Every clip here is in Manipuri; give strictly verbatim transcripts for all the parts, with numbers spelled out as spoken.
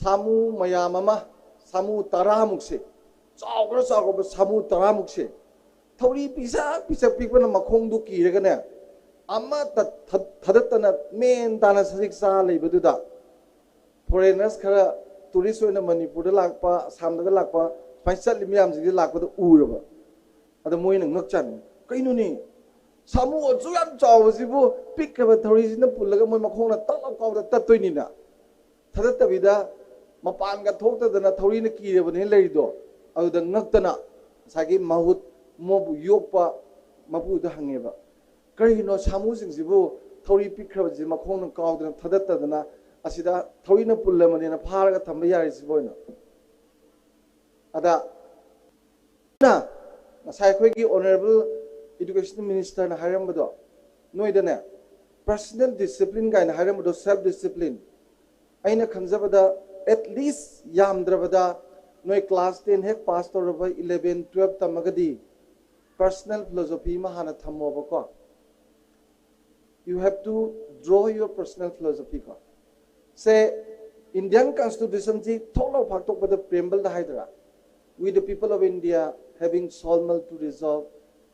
ꯁꯥꯃꯨ ꯃꯌꯥꯝ ꯑꯃ, ꯁꯥꯃꯨ ꯇꯔꯥꯃꯨꯛꯁꯦ, ꯆꯥꯎꯈ꯭ꯔ ꯆꯥꯎꯈ꯭ꯔꯕ ꯁꯥꯃꯨ ꯇꯔꯥꯃꯨꯛꯁꯦ, ꯊꯧꯔꯤ ꯄꯤꯁꯛ ꯄꯤꯁꯛ ꯄꯤꯛꯄꯅ ꯃꯈꯣꯡꯗꯨ ꯀꯤꯔꯒꯅꯦ, ꯑꯃꯠꯇ ꯊ- ꯊꯗꯠꯇꯅ ꯃꯦꯟ ꯇꯥꯅ ꯁꯖꯤꯛ ꯆꯥ ꯂꯩꯕꯗꯨꯗ, ꯐꯣꯔꯦꯅꯔꯁ ꯈꯔ, ꯇꯨꯔꯤꯁ ꯑꯣꯏꯅ ꯃꯅꯤꯄꯨꯔꯗ ꯂꯥꯛꯄ, ꯑꯁꯥꯝꯗꯒ ꯂꯥꯛꯄ, ꯁꯨꯃꯥꯏꯅ ꯆꯠꯂꯤ ꯃꯌꯥꯝꯁꯤꯡꯁꯦ ꯂꯥꯛꯄꯗ ꯎꯔꯕ꯫ ꯑꯗ ꯃꯣꯏꯅ ꯉꯛꯆꯥꯅꯤ, "ꯀꯩꯅꯣꯅꯦ, ꯁꯥꯃꯨ ꯑꯁꯨꯛ ꯌꯥꯝ ꯆꯥꯎꯕꯁꯤꯕꯨ ꯄꯤꯛꯈ꯭ꯔꯕ ꯊꯧꯔꯤꯁꯤꯅ ꯄꯨꯜꯂꯒ ꯃꯣꯏ ꯃꯈꯣꯡꯅ ꯇꯛ ꯂꯥꯎ ꯀꯥꯎꯗ ꯇꯠꯇꯣꯏꯅꯤꯅ?" ꯊꯗꯠꯇꯕꯤꯗ, ꯃꯄꯥꯟꯒ ꯊꯣꯛꯇꯗꯅ ꯊꯧꯔꯤꯅ ꯀꯤꯔꯕꯅꯦ ꯂꯩꯔꯤꯗꯣ꯫ ꯑꯗꯨꯗ ꯉꯛꯇꯅ ꯉꯁꯥꯏꯒꯤ ꯃꯍꯨꯠ, ꯃꯣꯏꯕꯨ ꯌꯣꯛꯄ ꯃꯄꯨꯗ ꯍꯪꯉꯦꯕ, "ꯀꯔꯤꯒꯤꯅꯣ ꯁꯥꯃꯨꯁꯤꯡꯁꯤꯕꯨ ꯊꯧꯔꯤ ꯄꯤꯛꯈ꯭ꯔꯕꯁꯤ ꯃꯈꯣꯡꯅ ꯀꯥꯎꯗꯅ ꯊꯗꯠꯇꯗꯅ ꯑꯁꯤꯗ ꯊꯧꯔꯤꯅ ꯄꯨꯜꯂꯕꯅꯦꯅ ꯐꯥꯔꯒ ꯊꯝꯕ ꯌꯥꯔꯤꯁꯤꯕꯣ?" ꯍꯥꯏꯅ꯫ ꯑꯗ ꯉꯁꯥꯏ ꯑꯩꯈꯣꯏꯒꯤ ꯑꯣꯅꯔꯦꯕꯜ ꯏꯗꯨꯀꯦꯁꯟ ꯃꯤꯅꯤꯁꯇꯔꯅ ꯍꯥꯏꯔꯝꯕꯗꯣ, ꯅꯣꯏꯗꯅꯦ, ꯄꯔꯁꯅꯦꯜ ꯗꯤꯁꯤꯄ꯭ꯂꯤꯟ ꯀꯥꯏꯅ ꯍꯥꯏꯔꯝꯕꯗꯣ, ꯁꯦꯜꯐ ꯗꯤꯁꯤꯄ꯭ꯂꯤꯟ, ꯑꯩꯅ ꯈꯟꯖꯕꯗ ꯑꯦꯠ ꯂꯤꯁ ꯌꯥꯝꯗ꯭ꯔꯕꯗ ꯅꯣꯏ ꯀ꯭ꯂꯥꯁ ꯇꯦꯟ ꯍꯦꯛ ꯄꯥꯁ ꯇꯧꯔꯕ, ꯏꯂꯦꯚꯦꯟ ꯇꯨꯋꯦꯜꯐ ꯇꯝꯃꯒꯗꯤ ꯄꯔꯁꯅꯦꯜ ꯐꯤꯂꯣꯁꯣꯐꯤ ꯑꯃ ꯍꯥꯟꯅ ꯊꯝꯃꯣꯕꯀꯣ꯫ You have to draw your personal philosophy ꯀꯣ꯫ ꯁꯦ, ꯏꯟꯗꯤꯌꯥꯟ ꯀꯟꯁꯇꯤꯇ꯭ꯌꯨꯁꯟꯁꯤ ꯊꯣꯛꯂꯥꯎ ꯐꯥꯛꯇꯣꯛꯄꯗ ꯄ꯭ꯔꯦꯝꯕꯜꯗ ꯍꯥꯏꯗ꯭ꯔꯥ, "We the people of India, having solemnly to resolve,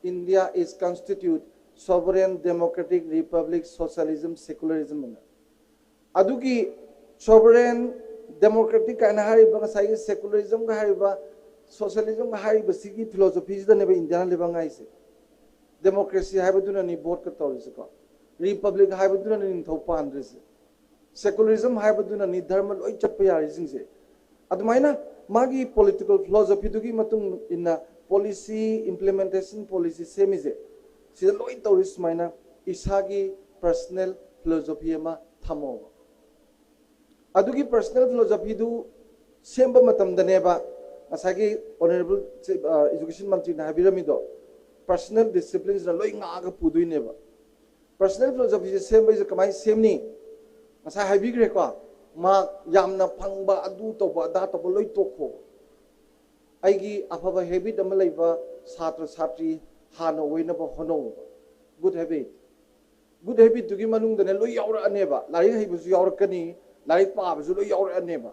India is constitute sovereign democratic republic socialism secularism" ꯑꯅ꯫ ꯑꯗꯨꯒꯤ ꯁꯣꯚꯔꯦꯟ ꯗꯦꯃꯣꯀ꯭ꯔꯦꯇꯤꯛ ꯀꯥꯏꯅ ꯍꯥꯏꯔꯤꯕ, ꯉꯁꯥꯏꯒꯤ ꯁꯦꯀꯨꯂꯔꯤꯖꯝꯒ ꯍꯥꯏꯔꯤꯕ, ꯁꯣꯁꯤꯌꯦꯂꯤꯖꯝꯒ ꯍꯥꯏꯔꯤꯕꯁꯤꯒꯤ ꯐꯤꯂꯣꯁꯣꯐꯤꯁꯤꯗꯅꯦꯕ ꯏꯟꯗꯤꯌꯥꯅ ꯂꯩꯕ ꯉꯥꯏꯁꯦ꯫ ꯗꯦꯃꯣꯀ꯭ꯔꯦꯁꯤ ꯍꯥꯏꯕꯗꯨꯅꯅꯤ ꯚꯣꯠꯀ ꯇꯧꯔꯤꯁꯤꯀꯣ, ꯔꯤꯄꯕ꯭ꯂꯤꯛ ꯍꯥꯏꯕꯗꯨꯅꯅꯤ ꯅꯤꯡꯊꯧ ꯄꯥꯟꯗ꯭ꯔꯤꯁꯦ, ꯁꯦꯀꯨꯂꯔꯤꯖꯝ ꯍꯥꯏꯕꯗꯨꯅꯅꯤ ꯙꯔꯃ ꯂꯣꯏ ꯆꯠꯄ ꯌꯥꯔꯤꯁꯤꯡꯁꯦ꯫ ꯑꯗꯨꯃꯥꯏꯅ ꯃꯥꯒꯤ ꯄꯣꯂꯤꯇꯤꯀꯦꯜ ꯐꯤꯂꯣꯁꯣꯐꯤꯗꯨꯒꯤ ꯃꯇꯨꯡ ꯏꯟꯅ ꯄꯣꯂꯤꯁꯤ, ꯏꯝꯄ꯭ꯂꯤꯃꯦꯟꯇꯦꯁꯟ ꯄꯣꯂꯤꯁꯤ ꯁꯦꯝꯃꯤꯁꯦ, ꯁꯤꯗ ꯂꯣꯏ ꯇꯧꯔꯤ ꯁꯨꯃꯥꯏꯅ ꯏꯁꯥꯒꯤ ꯄꯔꯁꯅꯦꯜ ꯐꯤꯂꯣꯁꯣꯐꯤ ꯑꯃ ꯊꯝꯃꯣꯕ꯫ ꯑꯗꯨꯒꯤ ꯄꯔꯁꯅꯦꯜ ꯐꯤꯂꯣꯁꯣꯐꯤꯗꯨ ꯁꯦꯝꯕ ꯃꯇꯝꯗꯅꯦꯕ ꯉꯁꯥꯏꯒꯤ ꯑꯣꯅꯔꯦꯕꯜ ꯏꯗꯨꯀꯦꯁꯟ ꯃꯟꯇ꯭ꯔꯤꯅ ꯍꯥꯏꯕꯤꯔꯝꯃꯤꯗꯣ, ꯄꯔꯁꯅꯦꯜ ꯗꯤꯁꯤꯄ꯭ꯂꯤꯟꯁꯤꯅ ꯂꯣꯏ ꯉꯥꯛꯑꯒ ꯄꯨꯗꯣꯏꯅꯦꯕ꯫ ꯄꯔꯁꯅꯦꯜ ꯐꯤꯂꯣꯁꯣꯐꯤꯁꯦ ꯁꯦꯝꯕꯩꯁꯦ ꯀꯃꯥꯏꯅ ꯁꯦꯝꯅꯤ? ꯉꯁꯥꯏ ꯍꯥꯏꯕꯤꯈ꯭ꯔꯦꯀꯣ, ꯃꯥꯔꯛ ꯌꯥꯝꯅ ꯐꯪꯕ, ꯑꯗꯨ ꯇꯧꯕ, ꯑꯗꯥ ꯇꯧꯕ ꯂꯣꯏ ꯇꯣꯛꯈꯣ꯫ ꯑꯩꯒꯤ ꯑꯐꯕ ꯍꯦꯕꯤꯠ ꯑꯃ ꯂꯩꯕ ꯁꯥꯇ꯭ꯔ ꯁꯥꯇ꯭ꯔꯤ ꯍꯥꯟꯅ ꯑꯣꯏꯅꯕ ꯍꯣꯠꯅꯧꯕ꯫ Good habit. ꯒꯨꯗ ꯍꯦꯕꯤꯠꯇꯨꯒꯤ ꯃꯅꯨꯡꯗꯅꯦ ꯂꯣꯏ ꯌꯥꯎꯔꯛꯑꯅꯦꯕ꯫ ꯂꯥꯏꯔꯤꯛ ꯍꯩꯕꯁꯨ ꯌꯥꯎꯔꯛꯀꯅꯤ, ꯂꯥꯏꯔꯤꯛ ꯄꯥꯕꯁꯨ ꯂꯣꯏ ꯌꯥꯎꯔꯛꯑꯅꯦꯕ꯫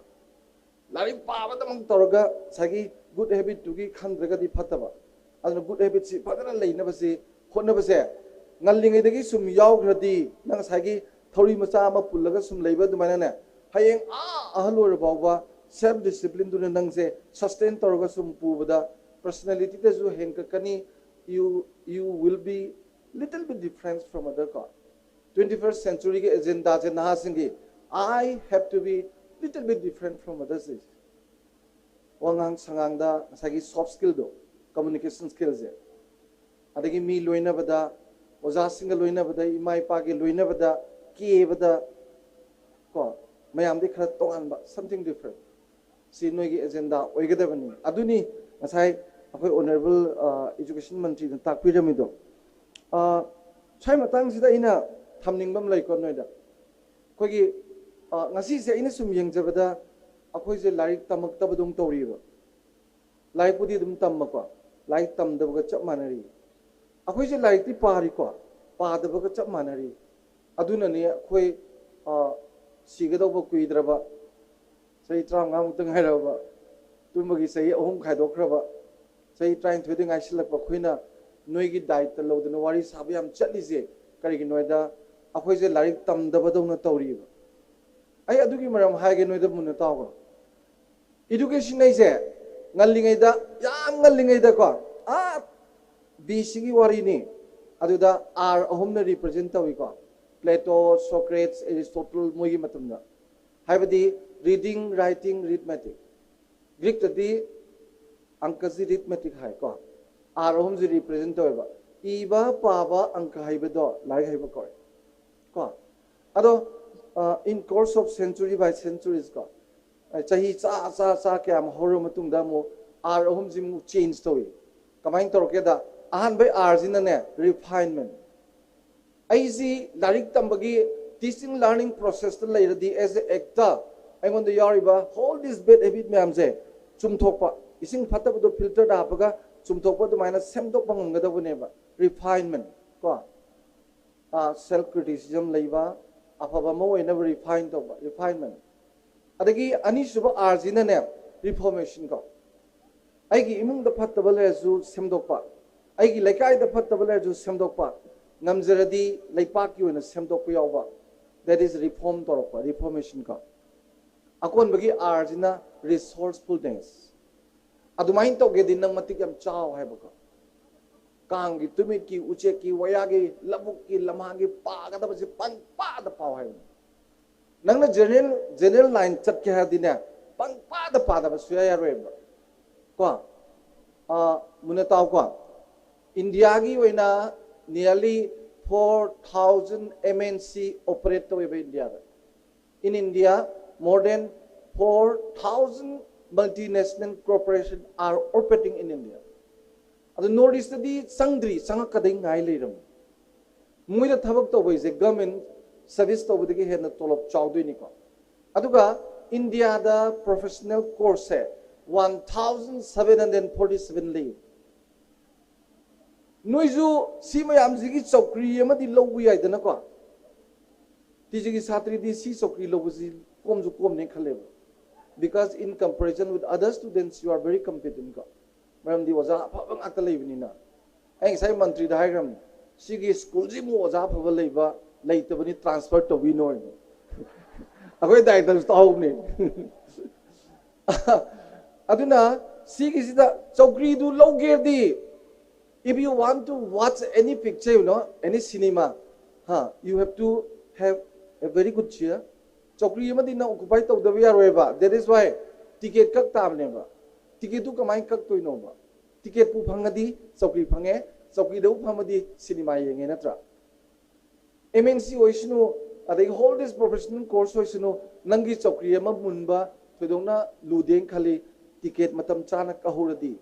ꯂꯥꯏꯔꯤꯛ ꯄꯥꯕꯗꯃꯛ ꯇꯧꯔꯒ ꯉꯁꯥꯏꯒꯤ ꯒꯨꯗ ꯍꯦꯕꯤꯠꯇꯨꯒꯤ ꯈꯟꯗ꯭ꯔꯒꯗꯤ ꯐꯠꯇꯕ꯫ ꯑꯗꯨꯅ ꯒꯨꯗ ꯍꯦꯕꯤꯠꯁꯤ ꯐꯖꯅ ꯂꯩꯅꯕꯁꯤ ꯍꯣꯠꯅꯕꯁꯦ ꯉꯜꯂꯤꯉꯩꯗꯒꯤ ꯁꯨꯝ ꯌꯥꯎꯈ꯭ꯔꯗꯤ, ꯅꯪ ꯉꯁꯥꯏꯒꯤ ꯊꯧꯔꯤ ꯃꯆꯥ ꯑꯃ ꯄꯨꯜꯂꯒ ꯁꯨꯝ ꯂꯩꯕ ꯑꯗꯨꯃꯥꯏꯅꯅꯦ, ꯍꯌꯦꯡ ꯑꯥ ꯑꯍꯜ ꯑꯣꯏꯔ ꯐꯥꯎꯕ ꯁꯦꯜꯐ ꯗꯤꯁꯤꯄ꯭ꯂꯤꯟꯗꯨꯅ ꯅꯪꯁꯦ ꯁꯁꯇꯦꯟ ꯇꯧꯔꯒ ꯁꯨꯝ ꯄꯨꯕꯗ ꯄꯔꯁꯅꯦꯂꯤꯇꯤꯗꯁꯨ ꯍꯦꯟꯒꯠꯀꯅꯤ꯫ You you will be little bit different from other, ꯀꯣ꯫ Twenty first centuryꯒꯤ ꯑꯦꯖꯦꯟꯗꯥꯁꯦ ꯅꯍꯥꯁꯤꯡꯒꯤ, "I have to be little bit different from others." ꯋꯥꯉꯥꯡ ꯁꯉꯥꯡꯗ ꯉꯁꯥꯏꯒꯤ ꯁꯣꯐ ꯁ꯭ꯀꯤꯜꯗꯣ, ꯀꯝꯃꯨꯅꯤꯀꯦꯁꯟ ꯁ꯭ꯀꯤꯜꯁꯦ, ꯑꯗꯒꯤ ꯃꯤ ꯂꯣꯏꯅꯕꯗ, ꯑꯣꯖꯥꯁꯤꯡꯒ ꯂꯣꯏꯅꯕꯗ, ꯏꯃꯥ ꯏꯄꯥꯒꯤ ꯂꯣꯏꯅꯕꯗ, ꯀꯦꯕꯗ, ꯀꯣ, ꯃꯌꯥꯝꯗꯤ ꯈꯔ ꯇꯣꯉꯥꯟꯕ, something different꯫ ꯁꯤ ꯅꯣꯏꯒꯤ ꯑꯦꯖꯦꯟꯗꯥ ꯑꯣꯏꯒꯗꯕꯅꯤ꯫ ꯑꯗꯨꯅꯤ ꯉꯁꯥꯏ ꯑꯩꯈꯣꯏ ꯑꯣꯅꯔꯦꯕꯜ ꯑꯦꯖꯨꯀꯦꯁꯟ ꯃꯟꯇ꯭ꯔꯤꯅ ꯇꯥꯛꯄꯤꯔꯝꯃꯤꯗꯣ꯫ ꯑ, ꯁ꯭ꯋꯥꯏ ꯃꯇꯥꯡꯁꯤꯗ ꯑꯩꯅ ꯊꯝꯅꯤꯡꯕ ꯑꯃ ꯂꯩꯀꯣ ꯅꯣꯏꯗ꯫ ꯑꯩꯈꯣꯏꯒꯤ, ꯑ, ꯉꯁꯤꯁꯦ ꯑꯩꯅ ꯁꯨꯝ ꯌꯦꯡꯖꯕꯗ ꯑꯩꯈꯣꯏꯁꯦ ꯂꯥꯏꯔꯤꯛ ꯇꯝꯃꯛꯇꯕꯗꯧꯅ ꯇꯧꯔꯤꯕ꯫ ꯂꯥꯏꯔꯤꯛꯄꯨꯗꯤ ꯑꯗꯨꯝ ꯇꯝꯃꯀꯣ, ꯂꯥꯏꯔꯤꯛ ꯇꯝꯗꯕꯒ ꯆꯞ ꯃꯥꯟꯅꯔꯤ꯫ ꯑꯩꯈꯣꯏꯁꯦ ꯂꯥꯏꯔꯤꯛꯇꯤ ꯄꯥꯔꯤꯀꯣ, ꯄꯥꯗꯕꯒ ꯆꯞ ꯃꯥꯟꯅꯔꯤ꯫ ꯑꯗꯨꯅꯅꯤ ꯑꯩꯈꯣꯏ, ꯑ, ꯁꯤꯒꯗꯧꯕ ꯀꯨꯏꯗ꯭ꯔꯕ, ꯆꯍꯤ ꯇꯔꯥꯃꯉꯥꯃꯨꯛꯇ ꯉꯥꯏꯔꯕ, ꯇꯨꯝꯕꯒꯤ ꯆꯍꯤ ꯑꯍꯨꯝ ꯈꯥꯏꯗꯣꯛꯈ꯭ꯔꯕ, ꯆꯍꯤ ꯇꯔꯥꯅꯤꯊꯣꯏꯗ ꯉꯥꯏꯁꯤꯜꯂꯛꯄ ꯑꯩꯈꯣꯏꯅ ꯅꯣꯏꯒꯤ ꯗꯥꯏꯠꯇ ꯂꯧꯗꯅ ꯋꯥꯔꯤ ꯁꯥꯕ ꯌꯥꯝ ꯆꯠꯂꯤꯁꯦ ꯀꯔꯤꯒꯤꯅꯣ ꯍꯥꯏꯗ, ꯑꯩꯈꯣꯏꯁꯦ ꯂꯥꯏꯔꯤꯛ ꯇꯝꯗꯕꯗꯧꯅ ꯇꯧꯔꯤꯕ꯫ ꯑꯩ ꯑꯗꯨꯒꯤ ꯃꯔꯝ ꯍꯥꯏꯒꯦ ꯅꯣꯏꯗ ꯃꯨꯟꯅ ꯇꯥꯎꯈ꯭ꯔꯣ꯫ ꯏꯗꯨꯀꯦꯁꯟ ꯍꯥꯏꯁꯦ ꯉꯜꯂꯤꯉꯩꯗ, ꯌꯥꯝ ꯉꯜꯂꯤꯉꯩꯗꯀꯣ, ꯑꯥ ꯕꯤ ꯁꯤꯒꯤ ꯋꯥꯔꯤꯅꯤ꯫ ꯑꯗꯨꯗ ꯑꯥꯔ ꯑꯍꯨꯝꯅ ꯔꯤꯄ꯭ꯔꯖꯦꯟ ꯇꯧꯏꯀꯣ: ꯄ꯭ꯂꯦꯇꯣ, ꯁꯣꯀ꯭ꯔꯦꯠꯁ, ꯑꯦꯔꯤꯁꯇꯣꯇꯜ, ꯃꯣꯏꯒꯤ ꯃꯇꯝꯗ꯫ ꯍꯥꯏꯕꯗꯤ ꯔꯤꯗꯤꯡ, ꯔꯥꯏꯇꯤꯡ, ꯔꯤꯠꯃꯦꯇꯤꯛ꯫ ꯒ꯭ꯔꯤꯛꯇꯗꯤ ꯑꯪꯀꯁꯤ ꯔꯤꯠꯃꯦꯇꯤꯛ ꯍꯥꯏꯀꯣ꯫ ꯑꯥꯔ ꯑꯍꯨꯝꯁꯤ ꯔꯤꯄ꯭ꯔꯖꯦꯟ ꯇꯧꯋꯦꯕ꯫ ꯏꯕ, ꯄꯥꯕ, ꯑꯪꯀ ꯍꯩꯕꯗꯣ ꯂꯥꯏꯔꯤꯛ ꯍꯩꯕ ꯀꯧꯋꯦ ꯀꯣ꯫ ꯑꯗꯣ, ꯑ, in course of century by centuries ꯀꯣ, ꯑ, ꯆꯍꯤ ꯆꯥ ꯆꯥ ꯆꯥ ꯀꯌꯥꯝ ꯍꯧꯔ ꯃꯇꯨꯡꯗ ꯑꯃꯨꯛ ꯑꯥꯔ ꯑꯍꯨꯝꯁꯤ ꯑꯃꯨꯛ ꯆꯦꯟꯖ ꯇꯧꯏ꯫ ꯀꯃꯥꯏꯅ ꯇꯧꯔꯛꯀꯦꯗ, ꯑꯍꯥꯟꯕꯩ ꯑꯥꯔꯁꯤꯅꯅꯦ ꯔꯤꯐꯥꯏꯟꯃꯦꯟ꯫ ꯑꯩꯁꯤ ꯂꯥꯏꯔꯤꯛ ꯇꯝꯕꯒꯤ ꯇꯤꯆꯤꯡ ꯂꯔꯅꯤꯡ ꯄ꯭ꯔꯣꯁꯦꯁꯇ ꯂꯩꯔꯗꯤ, as a actor, ꯑꯩꯉꯣꯟꯗ ꯌꯥꯎꯔꯤꯕ all these bad habit ꯃꯌꯥꯝꯁꯦ ꯆꯨꯝꯊꯣꯛꯄ, ꯏꯁꯤꯡ ꯐꯠꯇꯕꯗꯣ ꯐꯤꯜꯇꯔꯗ ꯍꯥꯞꯄꯒ ꯆꯨꯝꯊꯣꯛꯄ, ꯑꯗꯨꯃꯥꯏꯅ ꯁꯦꯝꯗꯣꯛꯄ ꯉꯝꯒꯗꯧꯕꯅꯦꯕ꯫ ꯔꯤꯐꯥꯏꯟꯃꯦꯟ ꯀꯣ, ꯁꯦꯜꯐ ꯀ꯭ꯔꯤꯇꯤꯁꯤꯖꯝ ꯂꯩꯕ, ꯑꯐꯕ ꯑꯃ ꯑꯣꯏꯅꯕ ꯔꯤꯐꯥꯏꯟ ꯇꯧꯕ, ꯔꯤꯐꯥꯏꯟꯃꯦꯟ꯫ ꯑꯗꯒꯤ ꯑꯅꯤꯁꯨꯕ R ꯁꯤꯅꯅꯦ, reformation ꯀꯣ꯫ ꯑꯩꯒꯤ ꯏꯃꯨꯡꯗ ꯐꯠꯇꯕ ꯂꯩꯔꯁꯨ ꯁꯦꯝꯗꯣꯛꯄ, ꯑꯩꯒꯤ ꯂꯩꯀꯥꯏꯗ ꯐꯠꯇꯕ ꯂꯩꯔꯁꯨ ꯁꯦꯝꯗꯣꯛꯄ, ꯉꯝꯖꯔꯗꯤ ꯂꯩꯄꯥꯛꯀꯤ ꯑꯣꯏꯅ ꯁꯦꯝꯗꯣꯛꯄ ꯌꯥꯎꯕ, that is reform ꯇꯧꯔꯛꯄ, reformation ꯀꯣ꯫ ꯑꯀꯣꯟꯕꯒꯤ R ꯁꯤꯅ resourcefulness꯫ ꯑꯗꯨꯃꯥꯏꯅ ꯇꯧꯒꯦꯗꯤ ꯅꯪ ꯃꯇꯤꯛ ꯌꯥꯝ ꯆꯥꯎ ꯍꯥꯏꯕꯀꯣ꯫ ꯀꯥꯡꯒꯤ, ꯇꯨꯃꯤꯠꯀꯤ, ꯎꯆꯦꯛꯀꯤ, ꯋꯥꯌꯥꯒꯤ, ꯂꯧꯕꯨꯛꯀꯤ, ꯂꯝꯍꯥꯡꯒꯤ ꯄꯥꯒꯗꯕꯁꯦ ꯄꯪꯄꯥꯗ ꯄꯥꯎ ꯍꯥꯏꯕꯅꯤ꯫ ꯅꯪꯅ general, general line ꯆꯠꯀꯦ ꯍꯥꯏꯔꯗꯤꯅꯦ, ꯄꯪꯄꯥꯗ ꯄꯥꯗꯕ ꯁꯨꯌꯥ ꯌꯥꯔꯣꯏꯕ꯫ ꯀꯣ? ꯑ, ꯃꯨꯟꯅ ꯇꯥꯎꯀꯣ꯫ ꯏꯟꯗꯤꯌꯥꯒꯤ ꯑꯣꯏꯅ nearly four thousand M N C operate ꯇꯧꯋꯦꯕ ꯏꯟꯗꯤꯌꯥꯗ꯫ In India, more than four thousand multinational corporations are operating in India. ꯑꯗꯨ North East ꯇꯗꯤ ꯆꯪꯗ꯭ꯔꯤ, ꯆꯪꯉꯛꯀꯗꯩ ꯉꯥꯏ ꯂꯩꯔꯝꯃꯤ꯫ ꯃꯣꯏꯗ ꯊꯕꯛ ꯇꯧꯕꯩꯁꯦ government service ꯇꯧꯕꯗꯒꯤ ꯍꯦꯟꯅ ꯇꯣꯂꯣꯞ ꯆꯥꯎꯗꯣꯏꯅꯤꯀꯣ꯫ ꯑꯗꯨꯒ ꯏꯟꯗꯤꯌꯥꯗ professional course ꯁꯦ one thousand seven hundred forty seven ꯂꯩ꯫ ꯅꯣꯏꯁꯨ ꯁꯤ ꯃꯌꯥꯝꯁꯤꯒꯤ ꯆꯧꯀ꯭ꯔꯤ ꯑꯃꯗꯤ ꯂꯧꯕ ꯌꯥꯏꯗꯅꯀꯣ꯫ ꯇꯤꯖꯤꯒꯤ ꯁꯥꯇ꯭ꯔꯤꯗꯤ ꯁꯤ ꯆꯧꯀ꯭ꯔꯤ ꯂꯧꯕꯁꯤ ꯀꯣꯝꯁꯨ ꯀꯣꯝꯅꯦ ꯈꯜꯂꯦꯕ꯫ Because in comparison with other students, you are very competent ꯀꯣ꯫ ꯃꯔꯝꯗꯤ ꯑꯣꯖꯥ ꯑꯐꯕ ꯉꯥꯛꯇ ꯂꯩꯕꯅꯤꯅ꯫ ꯑꯩ ꯉꯁꯥꯏ ꯃꯟꯇ꯭ꯔꯤꯗ ꯍꯥꯏꯈ꯭ꯔꯕꯅꯤ, ꯁꯤꯒꯤ ꯁ꯭ꯀꯨꯜꯁꯤꯃꯨꯛ ꯑꯣꯖꯥ ꯑꯐꯕ ꯂꯩꯕ, ꯂꯩꯇꯕꯅꯤ, transfer ꯇꯧꯕꯤꯅꯣ ꯍꯥꯏꯅ꯫ ꯑꯩꯈꯣꯏ director ꯁꯨ ꯇꯥꯍꯧꯕꯅꯦ꯫ ꯑꯗꯨꯅ ꯁꯤꯒꯤꯁꯤꯗ ꯆꯧꯀ꯭ꯔꯤꯗꯨ ꯂꯧꯒꯦꯗꯤ, if you want to watch any picture, you know, any cinema, huh, you have to have a very good chair. ꯆꯧꯀ꯭ꯔꯤ ꯑꯃꯗꯤ ꯅꯪ occupy ꯇꯧꯗꯕ ꯌꯥꯔꯣꯏꯕ꯫ That is why ticket ꯀꯛ ꯇꯥꯕꯅꯦꯕ꯫ Ticket ꯇꯨ ꯀꯃꯥꯏꯅ ꯀꯛꯇꯣꯏꯅꯣꯕ? Ticket ꯄꯨ ꯐꯪꯉꯗꯤ ꯆꯧꯀ꯭ꯔꯤ ꯐꯪꯉꯦ, ꯆꯧꯀ꯭ꯔꯤꯗꯕꯨ ꯐꯝꯃꯗꯤ ꯁꯤꯅꯦꯃꯥ ꯌꯦꯡꯉꯦ ꯅꯠꯇ꯭ꯔꯥ? M N C ꯑꯣꯏꯁꯅꯨ, ꯑꯗꯒꯤ ꯍꯣꯜ ꯗꯤꯁ professional course ꯑꯣꯏꯁꯅꯨ, ꯅꯪꯒꯤ ꯆꯧꯀ꯭ꯔꯤ ꯑꯃ ꯃꯨꯟꯕ ꯊꯣꯏꯗꯣꯛꯅ ꯂꯨꯗꯦꯅ ꯈꯜꯂꯤ꯫ Ticket ꯃꯇꯝ ꯆꯥꯅ ꯀꯛꯍꯧꯔꯗꯤ,